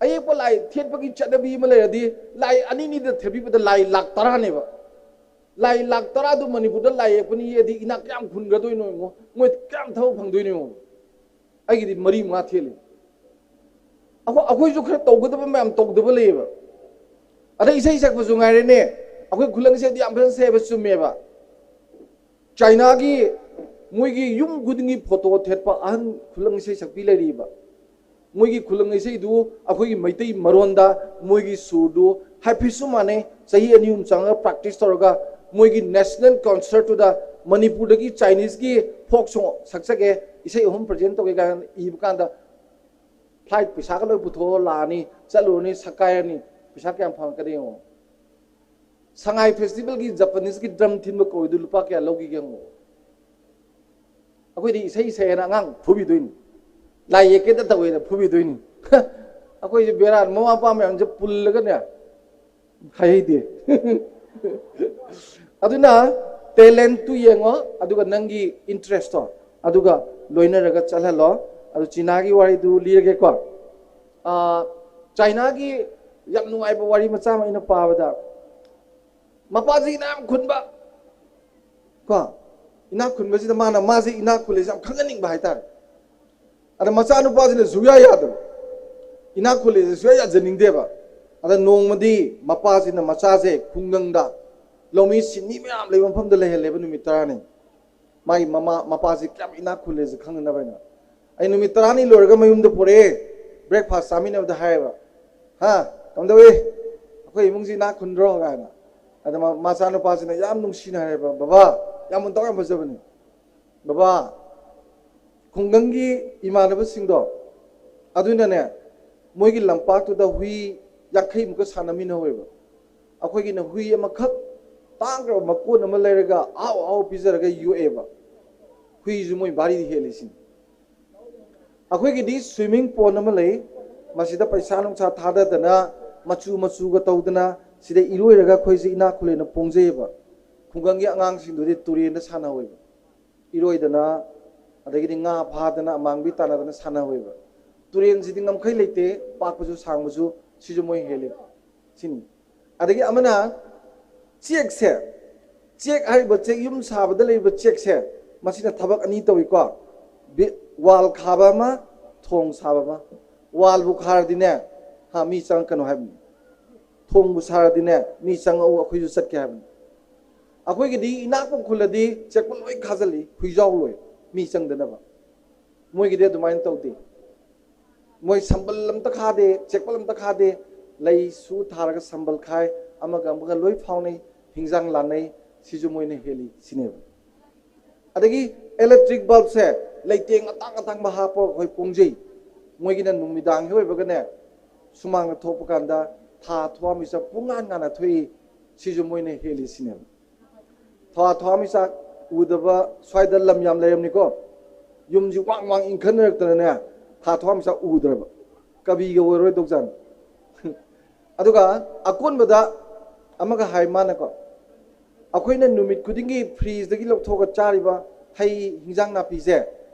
ꯑꯌꯦꯛꯄ ꯂꯥꯏ ꯊꯦꯠꯄꯒꯤ ꯆꯠꯅꯕꯤ ꯑꯃ ꯂꯩꯔꯗꯤ, ꯂꯥꯏ ꯑꯅꯤꯅꯤꯗ ꯊꯦꯠꯄꯤꯕꯗ ꯂꯥꯏ ꯂꯥꯈ ꯇꯔꯥꯅꯦꯕ꯫ ꯂꯥꯏ ꯂꯥꯈ ꯇꯔꯥꯗꯨ ꯃꯅꯤꯄꯨꯔꯗ ꯂꯥꯏ ꯌꯦꯛꯄꯅꯤ ꯌꯦꯛꯑꯗꯤ ꯏꯅꯥꯛ ꯀꯌꯥꯝ ꯈꯨꯟꯒꯗꯣꯏꯅꯣ ꯌꯦꯡꯉꯣ, ꯃꯣꯏ ꯀꯌꯥꯝ ꯊꯕꯛ ꯐꯪꯗꯣꯏꯅꯣ ꯌꯦꯡꯉꯣ꯫ ꯑꯩꯒꯤꯗꯤ ꯃꯔꯤ ꯃꯉꯥ ꯊꯦꯠꯂꯤ꯫ ꯑꯩꯈꯣꯏ, ꯑꯩꯈꯣꯏꯁꯨ ꯈꯔ ꯇꯧꯒꯗꯕ ꯃꯌꯥꯝ ꯇꯧꯗꯕ ꯂꯩꯌꯦꯕ꯫ ꯑꯗꯩ ꯏꯁꯩ ꯁꯛꯄꯁꯨ ꯉꯥꯏꯔꯦꯅꯦ, ꯑꯩꯈꯣꯏ ꯈꯨꯂꯪ ꯏꯁꯩꯗꯤ ꯌꯥꯝ ꯐꯖꯅ ꯁꯛꯑꯦꯕ, ꯆꯨꯝꯃꯦꯕ꯫ ꯆꯥꯏꯅꯥꯒꯤ ꯃꯣꯏꯒꯤ ꯌꯨꯝ ꯈꯨꯗꯤꯡꯒꯤ ꯐꯣꯇꯣ ꯊꯦꯠꯄ ꯑꯍꯟ ꯈꯨꯂꯪ ꯏꯁꯩ ꯁꯛꯄꯤ ꯂꯩꯔꯤꯕ꯫ ꯃꯣꯏꯒꯤ ꯈꯨꯂꯪ ꯏꯁꯩꯗꯨ ꯑꯩꯈꯣꯏꯒꯤ ꯃꯩꯇꯩ ꯃꯔꯣꯟꯗ, ꯃꯣꯏꯒꯤ ꯁꯨꯔꯗꯨ ꯍꯥꯏꯐꯦꯠꯁꯨ ꯃꯥꯟꯅꯩ꯫ ꯆꯍꯤ ꯑꯅꯤ ꯑꯍꯨꯝ ꯆꯪꯉꯒ practice ꯇꯧꯔꯒ ꯃꯣꯏꯒꯤ national concertꯇꯨꯗ ꯃꯅꯤꯄꯨꯔꯗꯒꯤ Chineseꯀꯤ folk song ꯁꯛꯆꯒꯦ, ꯏꯁꯩ ꯑꯍꯨꯝ present ꯇꯧꯒꯦ ꯀꯥꯏꯅ ꯏꯕ ꯀꯥꯟꯗ, flight ꯄꯩꯁꯥꯒ ꯂꯣꯏ ꯄꯨꯊꯣꯛꯑ ꯂꯥꯛꯑꯅꯤ, ꯆꯠꯂꯨꯔꯅꯤ, ꯁꯛꯀꯥꯏꯔꯅꯤ, ꯄꯩꯁꯥ ꯀꯌꯥꯝ ꯐꯪꯉꯛꯀꯅꯤ ꯌꯦꯡꯉꯣ꯫ ꯁꯉꯥꯏ festivalꯒꯤ Japaneseꯀꯤ drum ꯊꯤꯟꯕ ꯀꯧꯏꯗꯨ ꯂꯨꯄꯥ ꯀꯌꯥ ꯂꯧꯈꯤꯒꯦ ꯌꯦꯡꯉꯣ꯫ ꯑꯩꯈꯣꯏꯗꯤ ꯏꯁꯩ ꯁꯛꯑꯦꯅ ꯑꯉꯥꯡ ꯐꯨꯕꯤꯗꯣꯏꯅꯤ, ꯂꯥꯏ ꯌꯦꯛꯀꯦꯗ ꯇꯧꯋꯦꯅ ꯐꯨꯕꯤꯗꯣꯏꯅꯤ꯫ ꯑꯩꯈꯣꯏꯁꯦ ꯕꯦꯔꯥ, ꯃꯃꯥ ꯃꯄꯥ ꯃꯌꯥꯝꯁꯦ ꯄꯨꯜꯂꯒꯅꯦ, ꯍꯥꯏꯍꯩꯗꯦ꯫ ꯑꯗꯨꯅ talentꯇꯨ ꯌꯦꯡꯉꯣ, ꯑꯗꯨꯒ ꯅꯪꯒꯤ interestꯇꯣ, ꯑꯗꯨꯒ ꯂꯣꯏꯅꯔꯒ ꯆꯠꯍꯜꯂꯣ꯫ ꯑꯗꯨ ꯆꯤꯅꯥꯒꯤ ꯋꯥꯔꯤꯗꯨ ꯂꯤꯔꯒꯦꯀꯣ꯫ ꯑꯥ, ꯆꯥꯏꯅꯥꯒꯤ ꯌꯥꯝ ꯅꯨꯡꯉꯥꯏꯕ ꯋꯥꯔꯤ ꯃꯆꯥ ꯑꯃ ꯑꯩꯅ ꯄꯥꯕꯗ, ꯃꯄꯥꯁꯤ ꯏꯅꯥꯛ ꯌꯥꯝ ꯈꯨꯟꯕ, ꯀꯣ, ꯏꯅꯥꯛ ꯈꯨꯟꯕꯁꯤꯗ ꯃꯥꯅ, ꯃꯥꯁꯦ ꯏꯅꯥꯛ ꯈꯨꯜꯂꯦꯁꯦ ꯌꯥꯝ ꯈꯪꯍꯟꯅꯤꯡꯕ ꯍꯥꯏꯇꯥꯔꯦ꯫ ꯑꯗ ꯃꯆꯥꯅꯨꯄꯥꯁꯤꯅ ꯁꯨꯡꯌꯥ ꯌꯥꯗꯕ, ꯏꯅꯥꯛ ꯈꯨꯜꯂꯦꯁꯦ ꯁꯨꯡꯌꯥ ꯌꯥꯖꯅꯤꯡꯗꯦꯕ꯫ ꯑꯗ ꯅꯣꯡꯃꯗꯤ ꯃꯄꯥꯁꯤꯅ ꯃꯆꯥꯁꯦ ꯈꯨꯡꯒꯪꯗ ꯂꯧꯃꯤ ꯁꯤꯟꯃꯤ ꯃꯌꯥꯝ ꯂꯩꯕ ꯃꯐꯝꯗ ꯂꯩꯍꯜꯂꯦꯕ ꯅꯨꯃꯤꯠ ꯇꯔꯥꯅꯤ꯫ ꯃꯥꯒꯤ ꯃꯃꯥ ꯃꯄꯥꯁꯤ ꯀꯌꯥꯝ ꯏꯅꯥꯛ ꯈꯨꯜꯂꯦꯁꯦ ꯈꯪꯅꯅꯕ ꯍꯥꯏꯅ꯫ ꯑꯩ ꯅꯨꯃꯤꯠ ꯇꯔꯥꯅꯤ ꯂꯣꯏꯔꯒ ꯃꯌꯨꯝꯗ ꯄꯨꯔꯛꯑꯦ, breakfast ꯆꯥꯃꯤꯟꯅꯕꯗ ꯍꯥꯏꯌꯦꯕ, "ꯍꯥ, ꯀꯝꯗꯧꯏ? ꯑꯩꯈꯣꯏ ꯏꯃꯨꯡꯁꯤ ꯏꯅꯥꯛ ꯈꯨꯟꯗ꯭ꯔꯣ?" ꯀꯥꯏꯅ꯫ ꯑꯗ ꯃꯥ-, ꯃꯆꯥꯅꯨꯄꯥꯁꯤꯅ ꯌꯥꯝ ꯅꯨꯡꯁꯤꯅ ꯍꯥꯏꯌꯦꯕ, "ꯕꯕꯥ, ꯌꯥꯝ ꯃꯇꯧ ꯌꯥꯝ ꯐꯖꯕꯅꯤ꯫ ꯕꯕꯥ, ꯈꯨꯡꯒꯪꯒꯤ ꯏꯃꯥꯟꯅꯕꯁꯤꯡꯗꯣ ꯑꯗꯨꯅꯅꯦ, ꯃꯣꯏꯒꯤ ꯂꯝꯄꯥꯛꯇꯨꯗ ꯍꯨꯏ ꯌꯥꯡꯈꯩꯃꯨꯛꯀ ꯁꯥꯟꯅꯃꯤꯟꯅꯍꯧꯋꯦꯕ꯫ ꯑꯩꯈꯣꯏꯒꯤꯅ ꯍꯨꯏ ꯑꯃꯈꯛ ꯇꯥꯡꯈ꯭ꯔꯕ ꯃꯀꯣꯟ ꯑꯃ ꯂꯩꯔꯒ ꯑꯍꯥꯎ ꯑꯍꯥꯎ ꯄꯤꯖꯔꯒ ꯌꯣꯛꯑꯦꯕ꯫ ꯍꯨꯏꯁꯨ ꯃꯣꯏ ꯚꯥꯔꯤꯗꯤ ꯍꯦꯜꯂꯤꯁꯤꯅꯤ꯫ ꯑꯩꯈꯣꯏꯒꯤꯗꯤ swimming pond ꯑꯃ ꯂꯩ꯫ ꯃꯁꯤꯗ ꯄꯩꯁꯥ ꯅꯨꯡꯁꯥ ꯊꯥꯗꯗꯅ, ꯃꯆꯨ ꯃꯆꯨꯒ ꯇꯧꯗꯅ, ꯁꯤꯗ ꯏꯔꯣꯏꯔꯒ ꯑꯩꯈꯣꯏꯁꯦ ꯏꯅꯥꯛ ꯈꯨꯜꯂꯦꯅ ꯄꯣꯡꯖꯩꯌꯦꯕ꯫ ꯈꯨꯡꯒꯪꯒꯤ ꯑꯉꯥꯡꯁꯤꯡꯗꯨꯗꯤ ꯇꯨꯔꯦꯟꯗ ꯁꯥꯟꯅꯍꯧꯋꯦꯕ꯫ ꯏꯔꯣꯏꯗꯅ, ꯑꯗꯒꯤꯗꯤ ꯉꯥ ꯐꯥꯗꯅ, ꯑꯃꯥꯡꯕꯤ ꯇꯥꯟꯅꯗꯅ ꯁꯥꯟꯅꯍꯧꯋꯦꯕ꯫ ꯇꯨꯔꯦꯟꯁꯤꯗꯤ ꯉꯝꯈꯩ ꯂꯩꯇꯦ, ꯄꯥꯛꯄꯁꯨ ꯁꯥꯡꯕꯁꯨ, ꯁꯤꯁꯨ ꯃꯣꯏ ꯍꯦꯜꯂꯤ꯫ ꯁꯤꯅꯤ꯫ ꯑꯗꯒꯤ ꯑꯃꯅ ꯆꯦꯛꯁꯦ, ꯆꯦꯛ ꯍꯥꯏꯔꯤꯕ ꯆꯦꯛ, ꯌꯨꯝ ꯁꯥꯕꯗ ꯂꯩꯔꯤꯕ ꯆꯦꯛꯁꯦ, ꯃꯁꯤꯅ ꯊꯕꯛ ꯑꯅꯤ ꯇꯧꯏꯀꯣ꯫ ꯕꯤ-, wall ꯈꯥꯕ ꯑꯃ, ꯊꯣꯡ ꯁꯥꯕ ꯑꯃ꯫ Wallꯕꯨ ꯈꯥꯔꯗꯤꯅꯦ, ꯍꯥ, ꯃꯤ ꯆꯪꯉꯛꯀꯅꯨ ꯍꯥꯏꯕꯅꯤ꯫ ꯊꯣꯡꯕꯨ ꯁꯥꯔꯗꯤꯅꯦ, ꯃꯤ ꯆꯪꯉꯛꯎ, ꯑꯩꯈꯣꯏꯁꯨ ꯆꯠꯀꯦ ꯍꯥꯏꯕꯅꯤ꯫ ꯑꯩꯈꯣꯏꯒꯤꯗꯤ ꯏꯅꯥꯛꯄꯨ ꯈꯨꯜꯂꯗꯤ ꯆꯦꯛꯄ ꯂꯣꯏ ꯈꯥꯖꯤꯜꯂꯤ, ꯍꯨꯏꯖꯥꯎ ꯂꯣꯏ, ꯃꯤ ꯆꯪꯗꯅꯕ꯫ ꯃꯣꯏꯒꯤꯗꯤ ꯑꯗꯨꯃꯥꯏꯅ ꯇꯧꯗꯦ꯫ ꯃꯣꯏ ꯁꯝꯕꯜ ꯑꯝꯇ ꯈꯥꯗꯦ, ꯆꯦꯛꯄꯜ ꯑꯝꯇ ꯈꯥꯗꯦ, ꯂꯩꯁꯨ ꯊꯥꯔꯒ ꯁꯝꯕꯜ ꯈꯥꯏ, ꯑꯃꯒ ꯑꯃꯒ ꯂꯣꯏ ꯐꯥꯎꯅꯩ, ꯍꯤꯡꯖꯥꯡ ꯂꯥꯟꯅꯩ, ꯁꯤꯁꯨ ꯃꯣꯏꯅ ꯍꯦꯜꯂꯤ ꯁꯤꯅꯦꯕ꯫ ꯑꯗꯒꯤ electric bulbꯁꯦ, ꯂꯩꯇꯦꯡ ꯑꯇꯥꯡ ꯑꯇꯥꯡꯕ ꯍꯥꯞꯄ ꯑꯩꯈꯣꯏ ꯄꯣꯡꯖꯩ꯫ ꯃꯣꯏꯒꯤꯅ ꯅꯨꯃꯤꯗꯥꯡꯒꯤ ꯑꯣꯏꯕꯒꯅꯦ, ꯁꯨꯃꯥꯡꯗ ꯊꯣꯛꯄ ꯀꯥꯟꯗ ꯊꯥ ꯊꯋꯥꯟꯃꯤꯆꯥꯛ ꯄꯨꯡꯉꯥꯟ ꯉꯥꯟꯅ ꯊꯣꯛꯏ, ꯁꯤꯁꯨ ꯃꯣꯏꯅ ꯍꯦꯜꯂꯤ ꯁꯤꯅꯦꯕ꯫ ꯊꯥ ꯊꯋꯥꯟꯃꯤꯆꯥꯛ ꯎꯗꯕ ꯁ꯭ꯋꯥꯏꯗ ꯂꯝ ꯌꯥꯝ ꯂꯩꯔꯝꯅꯤꯀꯣ꯫ ꯌꯨꯝꯁꯤ ꯋꯥꯡ ꯋꯥꯡ ꯏꯟꯈꯠꯅꯔꯛꯇꯅꯅꯦ, ꯊꯥ ꯊꯋꯥꯟꯃꯤꯆꯥꯛ ꯎꯗ꯭ꯔꯕ, ꯀꯕꯤꯒ ꯑꯣꯏꯔꯣꯏꯗꯧꯖꯥꯠꯅꯤ꯫ ꯑꯗꯨꯒ ꯑꯀꯣꯟꯕꯗ ꯑꯃꯒ ꯍꯥꯏ ꯃꯥꯅꯀꯣ, ꯑꯩꯈꯣꯏꯅ ꯅꯨꯃꯤꯠ ꯈꯨꯗꯤꯡꯒꯤ fridgeꯗꯒꯤ ꯂꯧꯊꯣꯛꯑꯒ ꯆꯥꯔꯤꯕ ꯍꯩ ꯍꯤꯟꯖꯥꯡ ꯅꯥꯄꯤꯁꯦ,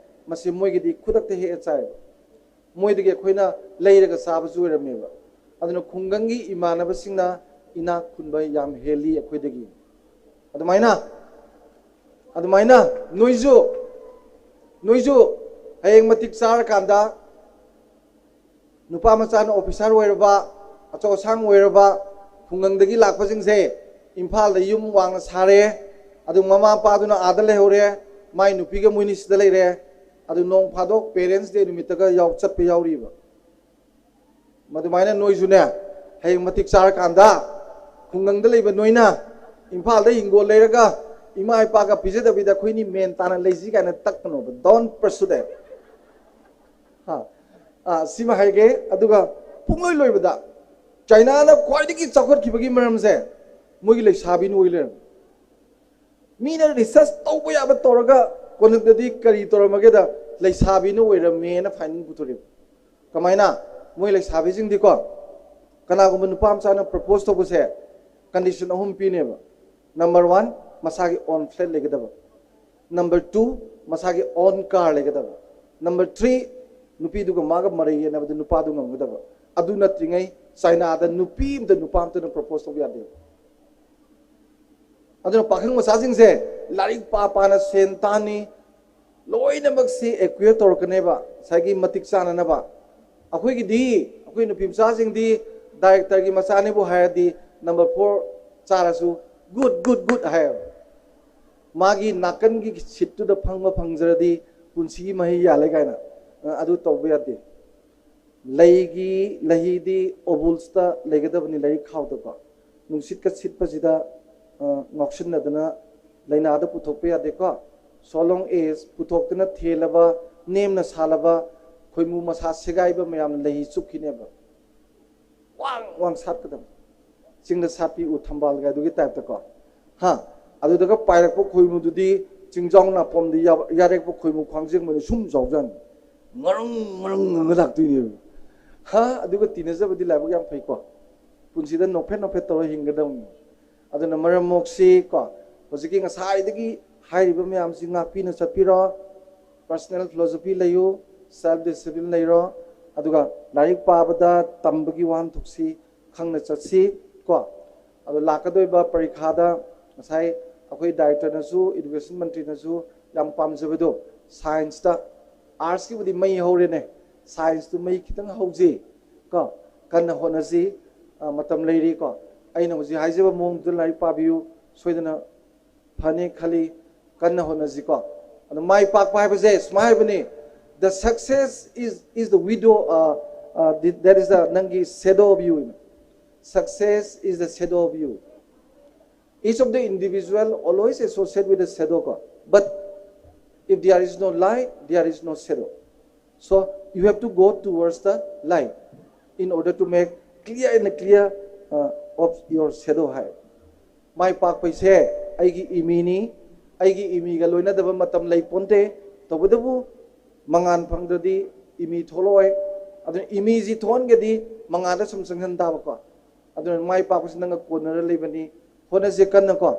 ꯃꯁꯤ ꯃꯣꯏꯒꯤꯗꯤ ꯈꯨꯗꯛꯇ ꯍꯦꯛꯑ ꯆꯥꯏꯕ꯫ ꯃꯣꯏꯗꯒꯤ ꯑꯩꯈꯣꯏꯅ ꯂꯩꯔꯒ ꯆꯥꯕꯁꯨ ꯑꯣꯏꯔꯝꯃꯦꯕ꯫ ꯑꯗꯨꯅ ꯈꯨꯡꯒꯪꯒꯤ ꯏꯃꯥꯟꯅꯕꯁꯤꯡꯅ ꯏꯅꯥꯛ ꯈꯨꯟꯕ ꯌꯥꯝ ꯍꯦꯜꯂꯤ ꯑꯩꯈꯣꯏꯗꯒꯤ꯫ ꯑꯗꯨꯃꯥꯏꯅ, ꯑꯗꯨꯃꯥꯏꯅ ꯅꯣꯏꯁꯨ, ꯅꯣꯏꯁꯨ ꯍꯌꯦꯡ ꯃꯇꯤꯛ ꯆꯥꯔꯀꯥꯟꯗ, ꯅꯨꯄꯥ ꯃꯆꯥꯅ officer ꯑꯣꯏꯔꯕ, ꯑꯆꯧ ꯑꯁꯥꯡ ꯑꯣꯏꯔꯕ, ꯈꯨꯡꯒꯪꯗꯒꯤ ꯂꯥꯛꯄꯁꯤꯡꯁꯦ ꯏꯝꯐꯥꯜꯗ ꯌꯨꯝ ꯋꯥꯡꯅ ꯁꯥꯔꯦ, ꯑꯗꯨ ꯃꯃꯥ ꯃꯄꯥꯗꯨꯅ ꯑꯥꯗ ꯂꯩꯍꯧꯔꯦ, ꯃꯥꯏ ꯅꯨꯄꯤꯒ ꯃꯣꯏꯅꯤ ꯁꯤꯗ ꯂꯩꯔꯦ꯫ ꯑꯗꯨ ꯅꯣꯡ ꯐꯥꯗꯣꯛ Parents Day ꯅꯨꯃꯤꯠꯇꯒ ꯌꯥꯎ-, ꯆꯠꯄ ꯌꯥꯎꯔꯤꯕ꯫ ꯃꯗꯨꯃꯥꯏꯅ ꯅꯣꯏꯁꯨꯅꯦ, ꯍꯌꯦꯡ ꯃꯇꯤꯛ ꯆꯥꯔꯀꯥꯟꯗ ꯈꯨꯡꯒꯪꯗ ꯂꯩꯕ ꯅꯣꯏꯅ ꯏꯝꯐꯥꯜꯗ ꯍꯤꯡꯒꯣꯜ ꯂꯩꯔꯒ ꯏꯃꯥ ꯏꯄꯥꯒ ꯄꯤꯖꯗꯕꯤꯗ ꯑꯩꯈꯣꯏꯅꯤ ꯃꯦꯟ ꯇꯥꯅ ꯂꯩꯁꯤ ꯀꯥꯏꯅ ꯇꯛꯀꯅꯣꯕ꯫ Don't pursue that. ꯍꯥ? ꯑꯥ, ꯁꯤꯃ ꯍꯥꯏꯒꯦ꯫ ꯑꯗꯨꯒ ꯄꯨꯡꯂꯣꯏ ꯂꯣꯏꯕꯗ ꯆꯥꯏꯅꯥꯅ ꯈ꯭ꯋꯥꯏꯗꯒꯤ ꯆꯥꯎꯈꯠꯈꯤꯕꯒꯤ ꯃꯔꯝꯁꯦ ꯃꯣꯏꯒꯤ ꯂꯩꯁꯥꯕꯤꯅ ꯑꯣꯏ ꯂꯩꯔꯝꯃꯤ꯫ ꯃꯤꯅ ꯔꯤꯁꯔꯁ ꯇꯧꯕ ꯌꯥꯕ ꯇꯧꯔꯒ ꯀꯣꯟꯅꯗꯗꯤ ꯀꯔꯤ ꯇꯧꯔꯝꯃꯒꯦꯗ, ꯂꯩꯁꯥꯕꯤꯅ ꯑꯣꯏꯔꯝꯃꯦꯅ ꯐꯥꯏꯟꯗꯤꯡ ꯄꯨꯊꯣꯔꯛꯑꯦ꯫ ꯀꯃꯥꯏꯅ? ꯃꯣꯏ ꯂꯩꯁꯥꯕꯤꯁꯤꯡꯗꯤꯀꯣ, ꯀꯅꯥꯒꯨꯝꯕ ꯅꯨꯄꯥ ꯃꯆꯥꯅ ꯄ꯭ꯔꯄꯣꯁ ꯇꯧꯕꯁꯦ ꯀꯟꯗꯤꯁꯟ ꯑꯍꯨꯝ ꯄꯤꯅꯦꯕ꯫ ꯅꯝꯕꯔ ꯋꯥꯟ, ꯃꯁꯥꯒꯤ ꯑꯣꯟ ꯐ꯭ꯂꯦꯠ ꯂꯩꯒꯗꯕ꯫ ꯅꯝꯕꯔ ꯇꯨ, ꯃꯁꯥꯒꯤ ꯑꯣꯟ ꯀꯥꯔ ꯂꯩꯒꯗꯕ꯫ ꯅꯝꯕꯔ ꯊ꯭ꯔꯤ, ꯅꯨꯄꯤꯗꯨꯒ ꯃꯥꯒ ꯃꯔꯩ ꯌꯦꯠꯅꯕꯗ ꯅꯨꯄꯥꯗꯨ ꯉꯝꯒꯗꯕ꯫ ꯑꯗꯨ ꯅꯠꯇ꯭ꯔꯤꯉꯩ ꯆꯥꯏꯅꯥꯗ ꯅꯨꯄꯤ ꯑꯃꯗ ꯅꯨꯄꯥ ꯑꯃꯇꯅ ꯄ꯭ꯔꯄꯣꯁ ꯇꯧꯕ ꯌꯥꯗꯦꯕ꯫ ꯑꯗꯨꯅ ꯄꯥꯈꯪ ꯃꯆꯥꯁꯤꯡꯁꯦ ꯂꯥꯏꯔꯤꯛ ꯄꯥ ꯄꯥꯅ ꯁꯦꯟ ꯇꯥꯟꯅꯤ, ꯂꯣꯏꯅꯃꯛꯁꯤ ꯑꯦꯀ꯭ꯋꯦꯌꯔ ꯇꯧꯔꯛꯀꯅꯦꯕ ꯉꯁꯥꯏꯒꯤ ꯃꯇꯤꯛ ꯆꯥꯅꯅꯕ꯫ ꯑꯩꯈꯣꯏꯒꯤꯗꯤ, ꯑꯩꯈꯣꯏ ꯅꯨꯄꯤ ꯃꯆꯥꯁꯤꯡꯗꯤ ꯗꯥꯏꯔꯦꯛꯇꯔꯒꯤ ꯃꯆꯥꯅꯤꯕꯨ ꯍꯥꯏꯔꯗꯤ ꯅꯝꯕꯔ ꯐꯣꯔ ꯆꯥꯔꯁꯨ "ꯒꯨꯗ, ꯒꯨꯗ, ꯒꯨꯗ" ꯍꯥꯏꯌꯦꯕ꯫ ꯃꯥꯒꯤ ꯅꯥꯀꯟꯒꯤ ꯁꯤꯠꯇꯨꯗ ꯐꯪꯕ ꯐꯪꯖꯔꯗꯤ ꯄꯨꯟꯁꯤꯒꯤ ꯃꯍꯩ ꯌꯥꯜꯂꯦ ꯀꯥꯏꯅ, ꯑ, ꯑꯗꯨ ꯇꯧꯕ ꯌꯥꯗꯦ꯫ ꯂꯩꯒꯤ, ꯂꯩꯍꯤꯗꯤ ꯑꯣꯕꯨꯜꯁꯇ ꯂꯩꯒꯗꯕꯅꯤ, ꯂꯩꯔꯤꯛ ꯈꯥꯎꯗꯀꯣ꯫ ꯅꯨꯡꯁꯤꯠꯀ ꯁꯤꯠꯄꯁꯤꯗ, ꯑ, ꯉꯥꯎꯁꯤꯟꯅꯗꯅ ꯂꯥꯏꯅꯥꯗ ꯄꯨꯊꯣꯛꯄ ꯌꯥꯗꯦꯀꯣ꯫ So long as ꯄꯨꯊꯣꯛꯇꯅ ꯊꯦꯜꯂꯕ, ꯅꯦꯝꯅ ꯁꯥꯜꯂꯕ ꯈꯣꯏꯃꯨ ꯃꯁꯥ ꯁꯦꯒꯥꯏꯕ ꯃꯌꯥꯝꯅ ꯂꯩꯍꯤ ꯆꯨꯞꯈꯤꯅꯦꯕ꯫ ꯋꯥꯡ ꯋꯥꯡ ꯁꯥꯠꯀꯗꯕ꯫ ꯆꯤꯡꯗ ꯁꯥꯠꯄꯤ ꯎ ꯊꯝꯕꯥꯜꯒ ꯑꯗꯨꯒꯤ ꯇꯥꯏꯞꯇꯀꯣ꯫ ꯍꯥ? ꯑꯗꯨꯗꯒ ꯄꯥꯏꯔꯛꯄ ꯈꯣꯏꯃꯨꯗꯨꯗꯤ ꯆꯤꯡꯖꯥꯎ ꯅꯥꯄꯣꯝꯗꯤ ꯌꯥ-, ꯌꯥꯔꯦꯛꯄ ꯈꯣꯏꯃꯨ ꯈ꯭ꯋꯥꯡꯖꯦꯡꯕꯅꯤ ꯁꯨꯝ ꯆꯥꯎꯖꯥꯠꯅꯤ꯫ ꯉꯔꯪ ꯉꯔꯪ ꯉꯪꯉ ꯂꯥꯛꯇꯣꯏꯅꯦꯕ꯫ ꯍꯥ? ꯑꯗꯨꯒ ꯇꯤꯟꯅꯖꯕꯗꯤ ꯂꯥꯏꯕꯛ ꯌꯥꯝ ꯐꯩꯀꯣ꯫ ꯄꯨꯟꯁꯤꯗ ꯅꯣꯛꯐꯦꯠ ꯅꯣꯛꯐꯦꯠ ꯇꯧꯔ ꯍꯤꯡꯒꯗꯕꯅꯤ꯫ ꯑꯗꯨꯅ ꯃꯔꯝ ꯃꯣꯛꯁꯤ ꯀꯣ, ꯍꯧꯖꯤꯛꯀꯤ ꯉꯁꯥꯏꯗꯒꯤ ꯍꯥꯏꯔꯤꯕ ꯃꯌꯥꯝꯁꯤ ꯉꯥꯛꯄꯤꯅ ꯆꯠꯄꯤꯔꯣ꯫ ꯄꯔꯁꯅꯦꯜ ꯐꯤꯂꯣꯁꯣꯐꯤ ꯂꯩꯌꯨ, ꯁꯦꯜꯐ ꯗꯤꯁꯤꯄ꯭ꯂꯤꯟ ꯂꯩꯔꯣ, ꯑꯗꯨꯒ ꯂꯥꯏꯔꯤꯛ ꯄꯥꯕꯗ ꯇꯝꯕꯒꯤ ꯋꯥꯍꯟꯊꯣꯛꯁꯤ ꯈꯪꯅ ꯆꯠꯁꯤ ꯀꯣ꯫ ꯑꯗꯣ ꯂꯥꯛꯀꯗꯣꯏꯕ ꯄꯔꯤꯈꯥꯗ ꯉꯁꯥꯏ ꯑꯩꯈꯣꯏ ꯗꯥꯏꯔꯦꯛꯇꯔꯅꯁꯨ, ꯏꯗꯨꯀꯦꯁꯟ ꯃꯟꯇ꯭ꯔꯤꯅꯁꯨ ꯌꯥꯝ ꯄꯥꯝꯖꯕꯗꯣ, ꯁꯥꯏꯟꯁꯇ, ꯑꯥꯔꯠꯁꯀꯤꯕꯨꯗꯤ ꯃꯩ ꯍꯧꯔꯦꯅꯦ, ꯁꯥꯏꯟꯁꯇꯨ ꯃꯩ ꯈꯤꯇꯪ ꯍꯧꯖꯤ ꯀꯣ, ꯀꯟꯅ ꯍꯣꯠꯅꯁꯤ, ꯑ, ꯃꯇꯝ ꯂꯩꯔꯤ ꯀꯣ꯫ ꯑꯩꯅ ꯍꯧꯖꯤꯛ ꯍꯥꯏꯖꯕ ꯃꯑꯣꯡꯗꯨꯗ ꯂꯥꯏꯔꯤꯛ ꯄꯥꯕꯤꯌꯨ, ꯁꯣꯏꯗꯅ ꯐꯅꯤ ꯈꯜꯂꯤ, ꯀꯟꯅ ꯍꯣꯠꯅꯁꯤꯀꯣ꯫ ꯑꯗꯣ ꯃꯥꯏ ꯄꯥꯛꯄ ꯍꯥꯏꯕꯁꯦ ꯁꯨꯃꯥꯏ ꯍꯥꯏꯕꯅꯤ, "The success is, is the widow, uh, uh, the, that is the, ꯅꯪꯒꯤ shadow of you." Success is the shadow of you. Each of the individual always associate with the shadow ꯀꯣ꯫ But if there is no light, there is no shadow. So, You have to go towards the light in order to make clear and clear uh, of your shadow ꯍꯥꯏ꯫ ꯃꯥꯏ ꯄꯥꯛꯄꯩꯁꯦ ꯑꯩꯒꯤ ꯏꯃꯤꯅꯤ, ꯑꯩꯒꯤ ꯏꯃꯤꯒ ꯂꯣꯏꯅꯗꯕ ꯃꯇꯝ ꯂꯩ ꯄꯣꯟꯇꯦ꯫ ꯇꯧꯕꯇꯕꯨ ꯃꯉꯥꯟ ꯐꯪꯗ꯭ꯔꯗꯤ ꯏꯃꯤ ꯊꯣꯛꯂꯛꯑꯣꯏ꯫ ꯑꯗꯨꯅ ꯏꯃꯤꯁꯤ ꯊꯣꯛꯍꯟꯒꯗꯤ ꯃꯉꯥꯟꯗ ꯁꯨꯝ ꯆꯪꯁꯤꯟ ꯇꯥꯕꯀꯣ꯫ ꯑꯗꯨꯅ ꯃꯥꯏ ꯄꯥꯛꯄꯁꯤ ꯅꯪꯒ ꯀꯣꯟꯅꯔ ꯂꯩꯕꯅꯤ꯫ ꯍꯣꯠꯅꯁꯤ ꯀꯟꯅꯀꯣ꯫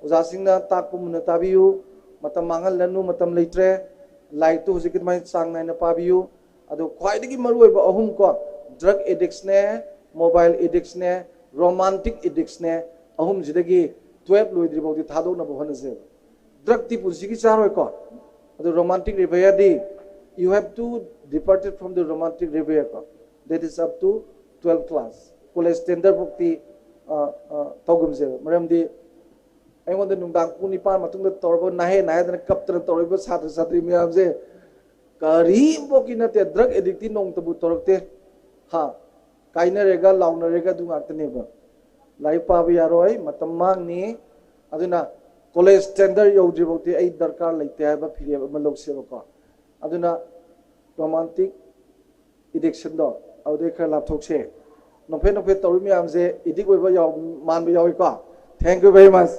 ꯑꯣꯖꯥꯁꯤꯡꯅ ꯇꯥꯛꯄ ꯃꯨꯟꯅ ꯇꯥꯕꯤꯌꯨ꯫ ꯃꯇꯝ ꯃꯥꯡꯍꯜꯂꯅꯨ, ꯃꯇꯝ ꯂꯩꯇ꯭ꯔꯦ꯫ ꯂꯥꯏꯔꯤꯛꯇꯨ ꯍꯧꯖꯤꯛꯀꯤ ꯑꯗꯨꯃꯥꯏꯅ ꯆꯥꯡ ꯅꯥꯏꯅ ꯄꯥꯕꯤꯌꯨ꯫ ꯑꯗꯣ ꯈ꯭ꯋꯥꯏꯗꯒꯤ ꯃꯔꯨꯑꯣꯏꯕ ꯑꯍꯨꯝ ꯀꯣ, drug addictꯅꯦ, mobile addictꯅꯦ, romantic addictꯅꯦ, ꯑꯍꯨꯝꯁꯤꯗꯒꯤ twelve ꯂꯣꯏꯗ꯭ꯔꯤ ꯐꯥꯎꯗꯤ ꯊꯥꯗꯣꯛꯅꯕ ꯍꯣꯠꯅꯁꯦꯕ꯫ Drugꯇꯤ ꯄꯨꯟꯁꯤꯒꯤ ꯆꯥꯔꯣꯏꯀꯣ꯫ ꯑꯗꯨ romantic revereꯗꯤ, you have to departed from the romantic revereꯀꯣ, that is up to twelve class, college standard ꯐꯥꯎꯇꯤ ꯑ, ꯑ, ꯇꯧꯒꯨꯝꯁꯦꯕ꯫ ꯃꯔꯝꯗꯤ ꯑꯩꯉꯣꯟꯗ ꯅꯨꯡꯗꯥꯡ ꯄꯨꯡ ꯅꯤꯄꯥꯟ ꯃꯇꯨꯡꯗ ꯇꯧꯔꯕ ꯅꯥꯍꯦ ꯅꯥꯍꯦꯗꯅ ꯀꯞꯇꯅ ꯇꯧꯔꯤꯕ ꯁꯥꯇ꯭ꯔ ꯁꯥꯇ꯭ꯔꯤ ꯃꯌꯥꯝꯁꯦ ꯀꯔꯤꯝꯐꯥꯎꯀꯤ ꯅꯠꯇꯦ꯫ Drug addictꯇꯤ ꯅꯣꯡꯃꯇꯕꯨ ꯇꯧꯔꯛꯇꯦ꯫ ꯍꯥ, ꯀꯥꯏꯅꯔꯦꯒ ꯂꯥꯎꯅꯔꯦꯒ ꯑꯗꯨ ꯉꯥꯛꯇꯅꯦꯕ꯫ ꯂꯥꯏꯔꯤꯛ ꯄꯥꯕ ꯌꯥꯔꯣꯏ, ꯃꯇꯝ ꯃꯥꯡꯅꯤ꯫ ꯑꯗꯨꯅ college standard ꯌꯧꯗ꯭ꯔꯤꯐꯥꯎꯗꯤ ꯑꯩ ꯗꯔꯀꯥꯔ ꯂꯩꯇꯦ ꯍꯥꯏꯕ ꯐꯤꯔꯦꯞ ꯑꯃ ꯂꯧꯁꯦꯕꯀꯣ꯫ ꯑꯗꯨꯅ romantic addictionꯗꯣ ꯑꯗꯨꯗꯩ ꯈꯔ ꯂꯥꯞꯊꯣꯛꯁꯦ꯫ ꯅꯣꯛꯐꯦꯠ ꯅꯣꯛꯐꯦꯠ ꯇꯧꯔꯤ ꯃꯌꯥꯝꯁꯦ addict ꯑꯣꯏꯕ ꯌꯥꯎ-, ꯃꯥꯟꯕ ꯌꯥꯎꯏꯀꯣ꯫ Thank you very much꯫